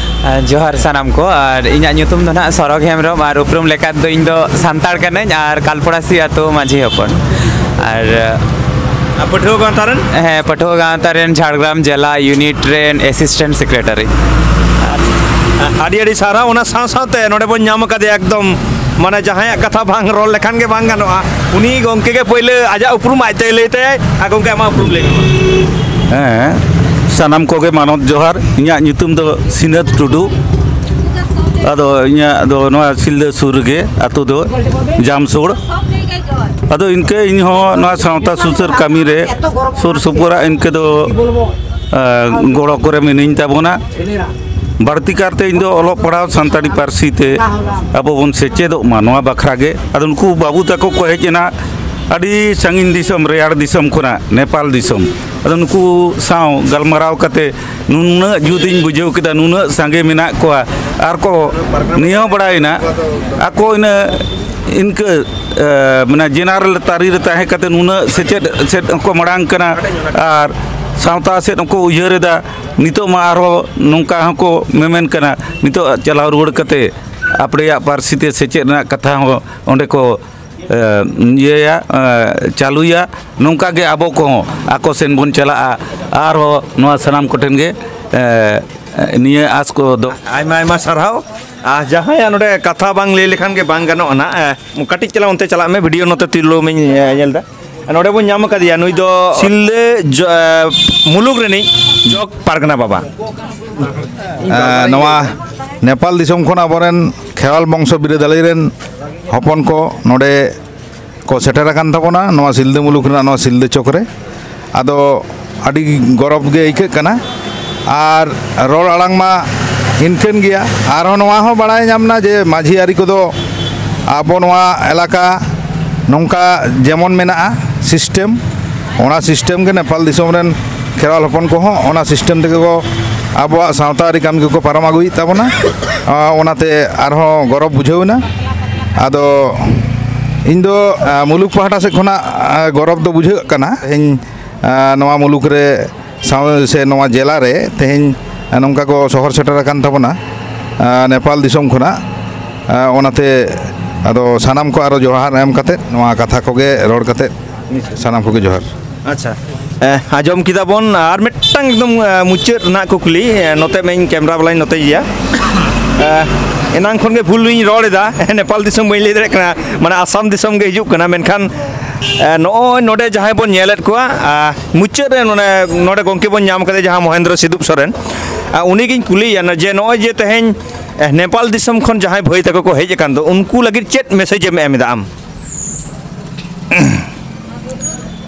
ᱮ, ᱡᱚᱦᱟᱨ ᱥᱟᱱᱟᱢ ᱠᱚ, ᱟᱨ ᱤᱧᱟᱹᱜ ᱧᱩᱛᱩᱢ ᱫᱚ ᱱᱟᱦᱟᱜ ᱥᱚᱨᱚᱜᱽ ᱦᱮᱢᱵᱨᱚᱢ, ᱟᱨ ᱩᱯᱨᱩᱢ ᱞᱮᱠᱟ ᱫᱚ ᱤᱧ ᱫᱚ ᱥᱟᱱᱛᱟᱲ ᱠᱟᱹᱱᱟᱹᱧ ᱟᱨ ᱠᱟᱞᱯᱚᱲᱟᱥᱤ ᱟᱹᱛᱩ ᱢᱟᱹᱡᱷᱤ ᱦᱚᱯᱚᱱ᱾ ᱟᱨ, ᱟᱨ ᱯᱟᱹᱴᱷᱩᱣᱟᱹ ᱜᱟᱶᱛᱟ ᱨᱮᱱ? ᱦᱮᱸ, ᱯᱟᱹᱴᱷᱩᱣᱟᱹ ᱜᱟᱶᱛᱟ ᱨᱮᱱ ᱡᱷᱟᱲᱜᱨᱟᱢ ᱡᱮᱞᱟ ᱤᱭᱩᱱᱤᱴ ᱨᱮᱱ ᱮᱥᱤᱥᱴᱮᱱᱴ ᱥᱮᱠᱨᱮᱴᱟᱨᱤ᱾ ᱟᱹᱰᱤ ᱟᱹᱰᱤ ᱥᱟᱨᱦᱟᱣ᱾ ᱚᱱᱟ ᱥᱟᱶ ᱥᱟᱶᱛᱮ ᱱᱚᱰᱮ ᱵᱚᱱ ᱧᱟᱢ ᱟᱠᱟᱫᱮᱭᱟ ᱮᱠᱫᱚᱢ, ᱢᱟᱱᱮ, ᱡᱟᱦᱟᱸᱭᱟᱜ ᱠᱟᱛᱷᱟ ᱵᱟᱝ ᱨᱚᱲ ᱞᱮᱠᱷᱟᱱ ᱜᱮ ᱵᱟᱝ ᱜᱟᱱᱚᱜᱼᱟ᱾ ᱩᱱᱤ ᱜᱚᱢᱠᱮ ᱜᱮ ᱯᱳᱭᱞᱳ ᱟᱡᱟᱜ ᱩᱯᱨᱩᱢ ᱟᱡ ᱛᱮᱭ ᱞᱟᱹᱭ ᱛᱟᱭᱟᱭ᱾ ᱟᱨ ᱜᱚᱢᱠᱮ, ᱟᱢᱟᱜ ᱩᱯᱨᱩᱢ ᱞᱟᱹᱭ ᱢᱮ᱾ ᱦᱮᱸ, ᱥᱟᱱᱟᱢ ᱠᱚᱜᱮ ᱢᱟᱱᱚᱛ ᱡᱚᱦᱟᱨ᱾ ᱤᱧᱟᱹᱜ ᱧᱩᱛᱩᱢ ᱫᱚ ᱥᱤᱱᱟᱹᱛ ᱴᱩᱰᱩ᱾ ᱟᱫᱚ ᱤᱧᱟᱹᱜ ᱫᱚ ᱱᱚᱣᱟ ᱥᱤᱞᱫᱟᱹ ᱥᱩᱨ ᱨᱮᱜᱮ ᱟᱹᱛᱩ ᱫᱚ, ᱡᱟᱢᱥᱳᱲ᱾ ᱟᱫᱚ ᱤᱱᱠᱟᱹ ᱤᱧ ᱦᱚᱸ ᱱᱚᱣᱟ ᱥᱟᱶᱛᱟ ᱥᱩᱥᱟᱹᱨ ᱠᱟᱹᱢᱤ ᱨᱮ ᱥᱩᱨ ᱥᱩᱯᱩᱨᱟᱜ ᱤᱱᱠᱟᱹ ᱫᱚ, ᱟ, ᱜᱚᱲᱚ ᱠᱚᱨᱮ ᱢᱤᱱᱟᱹᱧ ᱛᱟᱵᱚᱱᱟ᱾ ᱵᱟᱹᱲᱛᱤ ᱠᱟᱨᱛᱮ ᱤᱧ ᱫᱚ ᱚᱞᱚᱜ ᱯᱟᱲᱦᱟᱣ ᱥᱟᱱᱛᱟᱲᱤ ᱯᱟᱹᱨᱥᱤ ᱛᱮ ᱟᱵᱚ ᱵᱚᱱ ᱥᱮᱪᱮᱫᱚᱜ ᱢᱟ, ᱱᱚᱣᱟ ᱵᱟᱠᱷᱨᱟ ᱜᱮ᱾ ᱟᱫᱚ ᱱᱩᱠᱩ ᱵᱟᱹᱵᱩ ᱛᱟᱠᱚ ᱠᱚ ᱦᱮᱡ ᱮᱱᱟ, ᱟᱹᱰᱤ ᱥᱟᱺᱜᱤᱧ ᱫᱤᱥᱚᱢ, ᱨᱮᱭᱟᱲ ᱫᱤᱥᱚᱢ ᱠᱷᱚᱱᱟᱜ, ᱱᱮᱯᱟᱞ ᱫᱤᱥᱚᱢ᱾ ᱟᱫᱚ ᱱᱩᱠᱩ ᱥᱟᱶ ᱜᱟᱞᱢᱟᱨᱟᱣ ᱠᱟᱛᱮ ᱱᱩᱱᱟᱹᱜ ᱡᱩᱛᱤᱧ ᱵᱩᱡᱷᱟᱹᱣ ᱠᱮᱫᱟ, ᱱᱩᱱᱟᱹᱜ ᱥᱟᱸᱜᱮ ᱢᱮᱱᱟᱜ ᱠᱚᱣᱟ᱾ ᱟᱨ ᱠᱚ ᱱᱤᱭᱟᱹ ᱦᱚᱸ ᱵᱟᱲᱟᱭᱮᱱᱟ, ᱟᱠᱚ ᱤᱱᱟᱹ ᱤᱱᱠᱟᱹ, ᱮ, ᱢᱟᱱᱮ ᱡᱮᱱᱟᱨᱮᱞ ᱛᱟᱹᱨᱤ ᱨᱮ ᱛᱟᱦᱮᱸ ᱠᱟᱛᱮ ᱱᱩᱱᱟᱹᱜ ᱥᱮᱪᱮᱫ ᱥᱮᱫ ᱦᱚᱸᱠᱚ ᱢᱟᱲᱟᱝ ᱠᱟᱱᱟ ᱟᱨ ᱥᱟᱶᱛᱟ ᱥᱮᱫ ᱦᱚᱸᱠᱚ ᱩᱭᱦᱟᱹᱨ ᱮᱫᱟ᱾ ᱱᱤᱛᱚᱜ ᱢᱟ ᱟᱨᱦᱚᱸ ᱱᱚᱝᱠᱟ ᱦᱚᱸᱠᱚ ᱢᱮᱢᱮᱱ ᱠᱟᱱᱟ, ᱱᱤᱛᱚᱜ ᱪᱟᱞᱟᱣ ᱨᱩᱣᱟᱹᱲ ᱠᱟᱛᱮ ᱟᱯᱲᱮᱭᱟᱜ ᱯᱟᱹᱨᱥᱤ ᱛᱮ ᱥᱮᱪᱮᱫ ᱨᱮᱱᱟᱜ ᱠᱟᱛᱷᱟ ᱦᱚᱸ ᱚᱸᱰᱮ ᱠᱚ, ᱮ, ᱤᱭᱟᱹᱭᱟ, ᱮ, ᱪᱟᱹᱞᱩᱭᱟ᱾ ᱱᱚᱝᱠᱟ ᱜᱮ ᱟᱵᱚ ᱠᱚᱦᱚᱸ ᱟᱠᱚ ᱥᱮᱱ ᱵᱚᱱ ᱪᱟᱞᱟᱜᱼᱟ᱾ ᱟᱨᱦᱚᱸ ᱱᱚᱣᱟ ᱥᱟᱱᱟᱢ ᱠᱚᱴᱷᱮᱱ ᱜᱮ, ᱮ, ᱱᱤᱭᱟᱹ ᱟᱸᱥ ᱠᱚ ᱫᱚ᱾ ᱟᱭᱢᱟ ᱟᱭᱢᱟ ᱥᱟᱨᱦᱟᱣ᱾ ᱟᱨ ᱡᱟᱦᱟᱸᱭᱟᱜ ᱱᱚᱰᱮ ᱠᱟᱛᱷᱟ ᱵᱟᱝ ᱞᱟᱹᱭ ᱞᱮᱠᱷᱟᱱ ᱜᱮ ᱵᱟᱝ ᱜᱟᱱᱚᱜᱼᱟ ᱱᱟᱜ᱾ ᱮ, ᱠᱟᱹᱴᱤᱡ ᱪᱟᱞᱟᱝ ᱚᱱᱛᱮ ᱪᱟᱞᱟᱜ ᱢᱮ, ᱵᱷᱤᱰᱤᱭᱳ ᱱᱚᱛᱮ ᱛᱩᱞᱟᱹᱣ ᱢᱮᱧ, ᱮ, ᱧᱮᱞ ᱮᱫᱟ᱾ ᱱᱚᱰᱮ ᱵᱚᱱ ᱧᱟᱢ ᱟᱠᱟᱫᱮᱭᱟ, ᱱᱩᱭ ᱫᱚ ᱥᱤᱞᱫᱟᱹ ᱡᱚ-, ᱮ, ᱢᱩᱞᱩᱠ ᱨᱤᱱᱤᱡ ᱡᱚᱜᱽ ᱯᱟᱨᱜᱟᱱᱟ ᱵᱟᱵᱟ᱾ ᱮ, ᱱᱚᱣᱟ ᱱᱮᱯᱟᱞ ᱫᱤᱥᱚᱢ ᱠᱷᱚᱱ ᱟᱵᱚᱨᱮᱱ ᱠᱷᱮᱨᱣᱟᱞ ᱵᱚᱝᱥᱚ ᱵᱤᱨᱟᱹᱫᱟᱹᱞᱤ ᱨᱮᱱ ᱦᱚᱯᱚᱱ ᱠᱚ ᱱᱚᱰᱮ ᱠᱚ ᱥᱮᱴᱮᱨ ᱟᱠᱟᱱ ᱛᱟᱵᱚᱱᱟ ᱱᱚᱣᱟ ᱥᱤᱞᱫᱟᱹ ᱢᱩᱞᱩᱠ ᱨᱮᱱᱟᱜ ᱱᱚᱣᱟ ᱥᱤᱞᱫᱟᱹ ᱪᱚᱠ ᱨᱮ᱾ ᱟᱫᱚ ᱟᱹᱰᱤ ᱜᱚᱨᱚᱵᱽ ᱜᱮ ᱟᱹᱭᱠᱟᱹᱜ ᱠᱟᱱᱟ᱾ ᱟᱨ ᱨᱚᱲ ᱟᱲᱟᱝ ᱢᱟ ᱤᱱᱠᱟᱹᱱ ᱜᱮᱭᱟ᱾ ᱟᱨᱦᱚᱸ ᱱᱚᱣᱟ ᱦᱚᱸ ᱵᱟᱲᱟᱭ ᱧᱟᱢ ᱮᱱᱟ ᱡᱮ ᱢᱟᱹᱡᱷᱤ ᱟᱹᱨᱤ ᱠᱚᱫᱚ ᱟᱵᱚ ᱱᱚᱣᱟ ᱮᱞᱟᱠᱟ ᱱᱚᱝᱠᱟ ᱡᱮᱢᱚᱱ ᱢᱮᱱᱟᱜᱼᱟ ᱥᱤᱥᱴᱮᱢ, ᱚᱱᱟ ᱥᱤᱥᱴᱮᱢ ᱜᱮ ᱱᱮᱯᱟᱞ ᱫᱤᱥᱚᱢ ᱨᱮᱱ ᱠᱷᱮᱨᱣᱟᱞ ᱦᱚᱯᱚᱱ ᱠᱚᱦᱚᱸ ᱚᱱᱟ ᱥᱤᱥᱴᱮᱢ ᱛᱮᱜᱮ ᱠᱚ ᱟᱵᱚᱣᱟᱜ ᱥᱟᱶᱛᱟ ᱟᱹᱨᱤ ᱠᱟᱹᱢᱤ ᱠᱚᱠᱚ ᱯᱟᱨᱚᱢ ᱟᱹᱜᱩᱭᱮᱫ ᱛᱟᱵᱚᱱᱟ᱾ ᱟᱨ ᱚᱱᱟᱛᱮ ᱟᱨᱦᱚᱸ ᱜᱚᱨᱚᱵᱽ ᱵᱩᱡᱷᱟᱹᱣ ᱮᱱᱟ᱾ ᱟᱫᱚ ᱤᱧ ᱫᱚ, ᱟ, ᱢᱩᱞᱩᱠ ᱯᱟᱦᱴᱟ ᱥᱮᱫ ᱠᱷᱚᱱᱟᱜ, ᱟ, ᱜᱚᱨᱚᱵᱽ ᱫᱚ ᱵᱩᱡᱷᱟᱹᱜ ᱠᱟᱱᱟ᱾ ᱛᱮᱦᱮᱧ, ᱟ, ᱱᱚᱣᱟ ᱢᱩᱞᱩᱠ ᱨᱮ ᱥᱟᱶ ᱥᱮ ᱱᱚᱣᱟ ᱡᱮᱞᱟ ᱨᱮ ᱛᱮᱦᱮᱧ, ᱟ, ᱱᱚᱝᱠᱟ ᱠᱚ ᱥᱚᱦᱚᱨ ᱥᱮᱴᱮᱨ ᱟᱠᱟᱱ ᱛᱟᱵᱚᱱᱟ, ᱟ, ᱱᱮᱯᱟᱞ ᱫᱤᱥᱚᱢ ᱠᱷᱚᱱᱟᱜ᱾ ᱟ, ᱚᱱᱟᱛᱮ ᱟᱫᱚ ᱥᱟᱱᱟᱢ ᱠᱚ ᱟᱨᱚ ᱡᱚᱦᱟᱨ ᱮᱢ ᱠᱟᱛᱮᱫ, ᱱᱚᱣᱟ ᱠᱟᱛᱷᱟ ᱠᱚᱜᱮ ᱨᱚᱲ ᱠᱟᱛᱮᱫ, ᱥᱟᱱᱟᱢ ᱠᱚᱜᱮ ᱡᱚᱦᱟᱨ᱾ ᱟᱪᱪᱷᱟ, ᱮ, ᱟᱸᱡᱚᱢ ᱠᱮᱫᱟ ᱵᱚᱱ᱾ ᱟᱨ ᱢᱤᱫᱴᱟᱝ ᱮᱠᱫᱚᱢ, ᱮ, ᱢᱩᱪᱟᱹᱫ ᱨᱮᱱᱟᱜ ᱠᱩᱠᱞᱤ, ᱮ, ᱱᱚᱛᱮ ᱢᱮᱧ ᱠᱮᱢᱨᱟ ᱵᱟᱞᱟᱧ ᱱᱚᱛᱮ ᱜᱮᱭᱟ᱾ ᱮ, ᱮᱱᱟᱝ ᱠᱷᱚᱱ ᱜᱮ ᱵᱷᱩᱞ ᱞᱤᱧ ᱨᱚᱲ ᱮᱫᱟ, ᱱᱮᱯᱟᱞ ᱫᱤᱥᱚᱢ ᱵᱟᱹᱧ ᱞᱟᱹᱭ ᱫᱟᱲᱮᱭᱟᱜ ᱠᱟᱱᱟ, ᱢᱟᱱᱮ ᱟᱥᱟᱢ ᱫᱤᱥᱚᱢ ᱜᱮ ᱦᱤᱡᱩᱜ ᱠᱟᱱᱟ᱾ ᱢᱮᱱᱠᱷᱟᱱ, ᱮ, ᱱᱚᱜᱼᱚᱭ ᱱᱚᱰᱮ ᱡᱟᱦᱟᱸᱭ ᱵᱚᱱ ᱧᱮᱞᱮᱫ ᱠᱚᱣᱟ, ᱟ, ᱢᱩᱪᱟᱹᱫ ᱨᱮ ᱱᱚᱰᱮ, ᱱᱚᱰᱮ ᱜᱚᱢᱠᱮ ᱵᱚᱱ ᱧᱟᱢ ᱠᱟᱫᱮ ᱡᱟᱦᱟᱸ ᱢᱚᱦᱮᱱᱫᱨᱚ ᱥᱤᱫᱩᱯ ᱥᱚᱨᱮᱱ, ᱟ, ᱩᱱᱤᱜᱤᱧ ᱠᱩᱞᱤᱭᱮᱭᱟ ᱱᱟ ᱡᱮ ᱱᱚᱜᱼᱚᱭ ᱡᱮ ᱛᱮᱦᱮᱧ, ᱮ, ᱱᱮᱯᱟᱞ ᱫᱤᱥᱚᱢ ᱠᱷᱚᱱ ᱡᱟᱦᱟᱸᱭ ᱵᱷᱟᱹᱭ ᱛᱟᱠᱚ ᱠᱚ ᱦᱮᱡ ᱟᱠᱟᱱ ᱫᱚ, ᱩᱱᱠᱩ ᱞᱟᱹᱜᱤᱫ ᱪᱮᱫ ᱢᱮᱥᱮᱡᱽ ᱮᱢ ᱮᱢ ᱮᱫᱟ ᱟᱢ?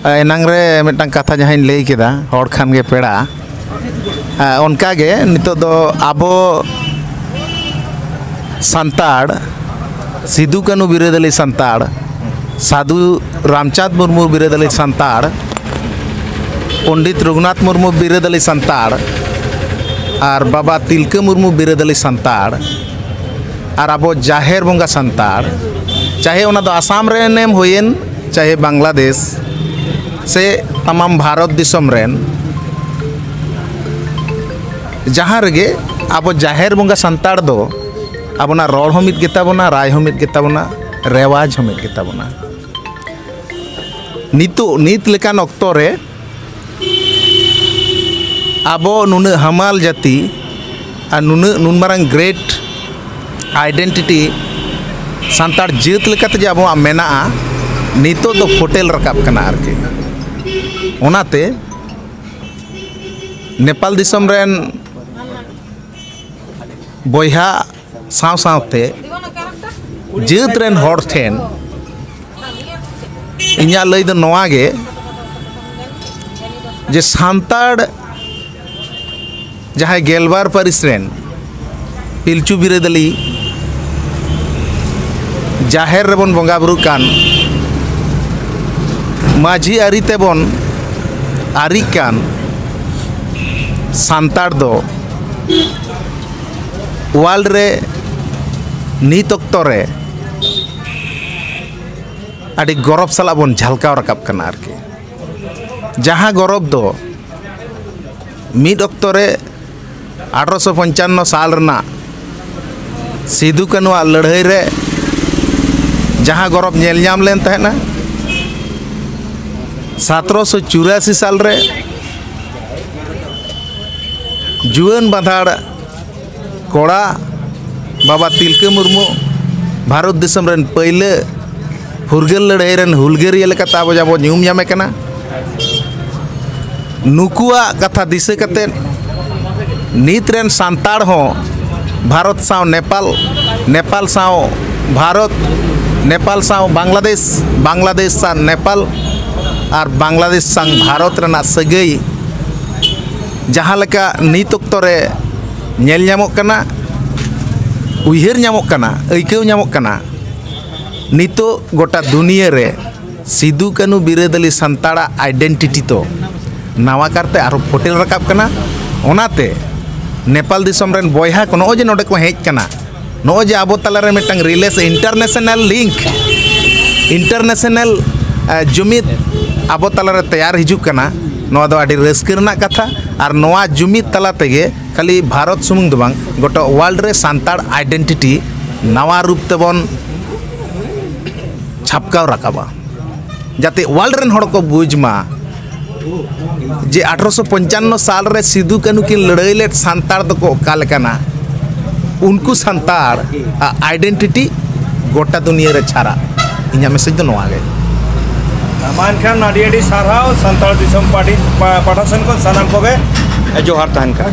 ᱮᱱᱟᱝ ᱨᱮ ᱢᱤᱫᱴᱟᱝ ᱠᱟᱛᱷᱟ ᱡᱟᱦᱟᱸᱧ ᱞᱟᱹᱭ ᱠᱮᱫᱟ, ᱦᱚᱲ ᱠᱷᱟᱱ ᱜᱮ ᱯᱮᱲᱟ᱾ ᱦᱮᱸ, ᱚᱱᱠᱟ ᱜᱮ ᱱᱤᱛᱚᱜ ᱫᱚ ᱟᱵᱚ ᱥᱟᱱᱛᱟᱲ, ᱥᱤᱫᱩ ᱠᱟᱹᱱᱩ ᱵᱤᱨᱟᱹᱫᱟᱹᱞᱤ ᱥᱟᱱᱛᱟᱲ, ᱥᱟᱹᱫᱷᱩ ᱨᱟᱢᱪᱟᱸᱫᱽ ᱢᱩᱨᱢᱩ ᱵᱤᱨᱟᱹᱫᱟᱹᱞᱤ ᱥᱟᱱᱛᱟᱲ, ᱯᱚᱱᱰᱤᱛ ᱨᱚᱜᱷᱩᱱᱟᱛᱷ ᱢᱩᱨᱢᱩ ᱵᱤᱨᱟᱹᱫᱟᱹᱞᱤ ᱥᱟᱱᱛᱟᱲ, ᱟᱨ ᱵᱟᱵᱟ ᱛᱤᱞᱠᱟᱹ ᱢᱩᱨᱢᱩ ᱵᱤᱨᱟᱹᱫᱟᱹᱞᱤ ᱥᱟᱱᱛᱟᱲ, ᱟᱨ ᱟᱵᱚ ᱡᱟᱦᱮᱨ ᱵᱚᱸᱜᱟ ᱥᱟᱱᱛᱟᱲ, ᱪᱟᱦᱮ ᱚᱱᱟ ᱫᱚ ᱟᱥᱟᱢ ᱨᱮᱱ ᱮᱢ ᱦᱩᱭᱮᱱ, ᱪᱟᱦᱮ ᱵᱟᱝᱞᱟᱫᱮᱥ, ᱥᱮ ᱛᱟᱢᱟᱢ ᱵᱷᱟᱨᱚᱛ ᱫᱤᱥᱚᱢ ᱨᱮᱱ, ᱡᱟᱦᱟᱸ ᱨᱮᱜᱮ ᱟᱵᱚ ᱡᱟᱦᱮᱨ ᱵᱚᱸᱜᱟ ᱥᱟᱱᱛᱟᱲ ᱫᱚ ᱟᱵᱚᱱᱟᱜ ᱨᱚᱲ ᱦᱚᱸ ᱢᱤᱫ ᱜᱮᱛᱟ ᱵᱚᱱᱟ, ᱨᱟᱭ ᱦᱚᱸ ᱢᱤᱫ ᱜᱮᱛᱟ ᱵᱚᱱᱟ, ᱨᱮᱣᱟᱡᱽ ᱦᱚᱸ ᱢᱤᱫ ᱜᱮᱛᱟ ᱵᱚᱱᱟ᱾ ᱱᱤᱛᱚᱜ, ᱱᱤᱛ ᱞᱮᱠᱟᱱ ᱚᱠᱛᱚ ᱨᱮ ᱟᱵᱚ ᱱᱩᱱᱟᱹᱜ ᱦᱟᱢᱟᱞ ᱡᱟᱹᱛᱤ ᱟᱨ ᱱᱩᱱᱟᱹᱜ, ᱱᱩᱱ ᱢᱟᱨᱟᱝ great identity ᱥᱟᱱᱛᱟᱲ ᱡᱟᱹᱛ ᱞᱮᱠᱟᱛᱮ ᱡᱮ ᱟᱵᱚᱣᱟᱜ ᱢᱮᱱᱟᱜᱼᱟ, ᱱᱤᱛᱚᱜ ᱫᱚ ᱯᱷᱳᱴᱮᱞ ᱨᱟᱠᱟᱵ ᱠᱟᱱᱟ ᱟᱨᱠᱤ᱾ ᱚᱱᱟᱛᱮ ᱱᱮᱯᱟᱞ ᱫᱤᱥᱚᱢ ᱨᱮᱱ ᱵᱚᱭᱦᱟ ᱥᱟᱶ ᱥᱟᱶᱛᱮ ᱡᱟᱹᱛ ᱨᱮᱱ ᱦᱚᱲ ᱴᱷᱮᱱ ᱤᱧᱟᱹᱜ ᱞᱟᱹᱭ ᱫᱚ ᱱᱚᱣᱟ ᱜᱮ, ᱡᱮ ᱥᱟᱱᱛᱟᱲ ᱡᱟᱦᱟᱸᱭ ᱜᱮᱞᱵᱟᱨ ᱯᱟᱹᱨᱤᱥ ᱨᱮᱱ ᱯᱤᱞᱪᱩ ᱵᱤᱨᱟᱹᱫᱟᱹᱞᱤ ᱡᱟᱦᱮᱨ ᱨᱮᱵᱚᱱ ᱵᱚᱸᱜᱟ ᱵᱩᱨᱩᱜ ᱠᱟᱱ, ᱢᱟᱹᱡᱷᱤ ᱟᱹᱨᱤ ᱛᱮᱵᱚᱱ ᱟᱹᱨᱤᱜ ᱠᱟᱱ ᱥᱟᱱᱛᱟᱲ ᱫᱚ world ᱨᱮ ᱱᱤᱛ ᱚᱠᱛᱚ ᱨᱮ ᱟᱹᱰᱤ ᱜᱚᱨᱚᱵᱽ ᱥᱟᱞᱟᱜ ᱵᱚᱱ ᱡᱷᱟᱞᱠᱟᱣ ᱨᱟᱠᱟᱵ ᱠᱟᱱᱟ ᱟᱨᱠᱤ᱾ ᱡᱟᱦᱟᱸ ᱜᱚᱨᱚᱵᱽ ᱫᱚ ᱢᱤᱫ ᱚᱠᱛᱚ ᱨᱮ ᱟᱴᱷᱨᱚᱥᱚ ᱯᱚᱧᱪᱟᱱᱱᱚ ᱥᱟᱞ ᱨᱮᱱᱟᱜ ᱥᱤᱫᱩ ᱠᱟᱹᱱᱩᱣᱟᱜ ᱞᱟᱹᱲᱦᱟᱹᱭ ᱨᱮ ᱡᱟᱦᱟᱸ ᱜᱚᱨᱚᱵᱽ ᱧᱮᱞ ᱧᱟᱢ ᱞᱮᱱ ᱛᱟᱦᱮᱸᱱᱟ, ᱥᱟᱛᱨᱚᱥᱚ ᱪᱩᱨᱟᱥᱤ ᱥᱟᱞ ᱨᱮ ᱡᱩᱣᱟᱹᱱ ᱵᱟᱸᱫᱷᱟᱲ ᱠᱚᱲᱟ ᱵᱟᱵᱟ ᱛᱤᱞᱠᱟᱹ ᱢᱩᱨᱢᱩ, ᱵᱷᱟᱨᱚᱛ ᱫᱤᱥᱚᱢ ᱨᱮᱱ ᱯᱟᱹᱭᱞᱟᱹ ᱯᱷᱩᱨᱜᱟᱹᱞ ᱞᱟᱹᱲᱦᱟᱹᱭ ᱨᱮᱱ ᱦᱩᱞᱜᱟᱹᱨᱤᱭᱟᱹ ᱞᱮᱠᱟᱛᱮ ᱟᱵᱚ ᱡᱟᱵᱚ ᱧᱩᱢ ᱧᱟᱢᱮ ᱠᱟᱱᱟ᱾ ᱱᱩᱠᱩᱣᱟᱜ ᱠᱟᱛᱷᱟ ᱫᱤᱥᱟᱹ ᱠᱟᱛᱮᱫ ᱱᱤᱛ ᱨᱮᱱ ᱥᱟᱱᱛᱟᱲ ᱦᱚᱸ ᱵᱷᱟᱨᱚᱛ ᱥᱟᱶ ᱱᱮᱯᱟᱞ, ᱱᱮᱯᱟᱞ ᱥᱟᱶ ᱵᱷᱟᱨᱚᱛ, ᱱᱮᱯᱟᱞ ᱥᱟᱶ ᱵᱟᱝᱞᱟᱫᱮᱥ, ᱵᱟᱝᱞᱟᱫᱮᱥ ᱥᱟᱶ ᱱᱮᱯᱟᱞ, ᱟᱨ ᱵᱟᱝᱞᱟᱫᱮᱥ ᱥᱟᱶ ᱵᱷᱟᱨᱚᱛ ᱨᱮᱱᱟᱜ ᱥᱟᱹᱜᱟᱹᱭ ᱡᱟᱦᱟᱸ ᱞᱮᱠᱟ ᱱᱤᱛ ᱚᱠᱛᱚ ᱨᱮ ᱧᱮᱞ ᱧᱟᱢᱚᱜ ᱠᱟᱱᱟ, ᱩᱭᱦᱟᱹᱨ ᱧᱟᱢᱚᱜ ᱠᱟᱱᱟ, ᱟᱹᱭᱠᱟᱹᱣ ᱧᱟᱢᱚᱜ ᱠᱟᱱᱟ, ᱱᱤᱛᱚᱜ ᱜᱚᱴᱟ ᱫᱩᱱᱤᱭᱟᱹ ᱨᱮ ᱥᱤᱫᱩ ᱠᱟᱹᱱᱩ ᱵᱤᱨᱟᱹᱫᱟᱹᱞᱤ ᱥᱟᱱᱛᱟᱲᱟᱜ ᱟᱭᱰᱮᱱᱴᱤᱴᱤ ᱫᱚ ᱱᱟᱣᱟ ᱠᱟᱨᱛᱮ ᱟᱨᱦᱚᱸ ᱯᱷᱚᱴᱮᱞ ᱨᱟᱠᱟᱵ ᱠᱟᱱᱟ᱾ ᱚᱱᱟᱛᱮ ᱱᱮᱯᱟᱞ ᱫᱤᱥᱚᱢ ᱨᱮᱱ ᱵᱚᱭᱦᱟ ᱠᱚ ᱱᱚᱜᱼᱚᱭ ᱡᱮ ᱱᱚᱰᱮ ᱠᱚ ᱦᱮᱡ ᱠᱟᱱᱟ, ᱱᱚᱜᱼᱚᱭ ᱡᱮ ᱟᱵᱚ ᱛᱟᱞᱟᱨᱮ ᱢᱤᱫᱴᱟᱝ ᱨᱤᱞᱮᱥ, ᱤᱱᱴᱟᱨᱱᱮᱥᱱᱟᱞ ᱞᱤᱝᱠ, ᱤᱱᱴᱟᱨᱱᱮᱥᱱᱟᱞ ᱡᱩᱢᱤᱫ ᱟᱵᱚ ᱛᱟᱞᱟᱨᱮ ᱛᱮᱭᱟᱨ ᱦᱤᱡᱩᱜ ᱠᱟᱱᱟ, ᱱᱚᱣᱟ ᱫᱚ ᱟᱹᱰᱤ ᱨᱟᱹᱥᱠᱟᱹ ᱨᱮᱱᱟᱜ ᱠᱟᱛᱷᱟ᱾ ᱟᱨ ᱱᱚᱣᱟ ᱡᱩᱢᱤᱫ ᱛᱟᱞᱟ ᱛᱮᱜᱮ ᱠᱷᱟᱹᱞᱤ ᱵᱷᱟᱨᱚᱛ ᱥᱩᱢᱩᱝ ᱫᱚ ᱵᱟᱝ, ᱜᱚᱴᱟ ᱣᱟᱨᱞᱰ ᱨᱮ ᱥᱟᱱᱛᱟᱲ ᱟᱭᱰᱮᱱᱴᱤᱴᱤ ᱱᱟᱣᱟ ᱨᱩᱯ ᱛᱮᱵᱚᱱ ᱪᱷᱟᱯᱠᱟᱣ ᱨᱟᱠᱟᱵᱟ, ᱡᱟᱛᱮ ᱣᱟᱨᱞᱰ ᱨᱮᱱ ᱦᱚᱲ ᱠᱚ ᱵᱩᱡᱽ ᱢᱟ ᱡᱮ ᱟᱴᱷᱨᱚᱥᱚ ᱯᱚᱧᱪᱟᱱᱱᱚ ᱥᱟᱞ ᱨᱮ ᱥᱤᱫᱩ ᱠᱟᱹᱱᱦᱩ ᱠᱤᱱ ᱞᱟᱹᱲᱦᱟᱹᱭ ᱞᱮᱫ ᱥᱟᱱᱛᱟᱲ ᱫᱚᱠᱚ ᱚᱠᱟ ᱞᱮᱠᱟᱱᱟ᱾ ᱩᱱᱠᱩ ᱥᱟᱱᱛᱟᱲ ᱟᱜ ᱟᱭᱰᱮᱱᱴᱤᱴᱤ ᱜᱚᱴᱟ ᱫᱩᱱᱤᱭᱟᱹ ᱨᱮ ᱪᱷᱟᱨᱟᱜ᱾ ᱤᱧᱟᱹᱜ ᱢᱮᱥᱮᱡᱽ ᱫᱚ ᱱᱚᱣᱟ ᱜᱮ᱾ ᱢᱟ ᱮᱱᱠᱷᱟᱱ ᱟᱹᱰᱤ ᱟᱹᱰᱤ ᱥᱟᱨᱦᱟᱣ ᱥᱟᱱᱛᱟᱲ ᱫᱤᱥᱚᱢ ᱯᱟᱹᱴᱤ ᱯᱟ- ᱯᱟᱦᱴᱟ ᱥᱮᱱ ᱠᱷᱚᱱ ᱥᱟᱱᱟᱢ ᱠᱚᱜᱮ ᱡᱚᱦᱟᱨ ᱛᱟᱦᱮᱱ ᱠᱟᱱᱟ᱾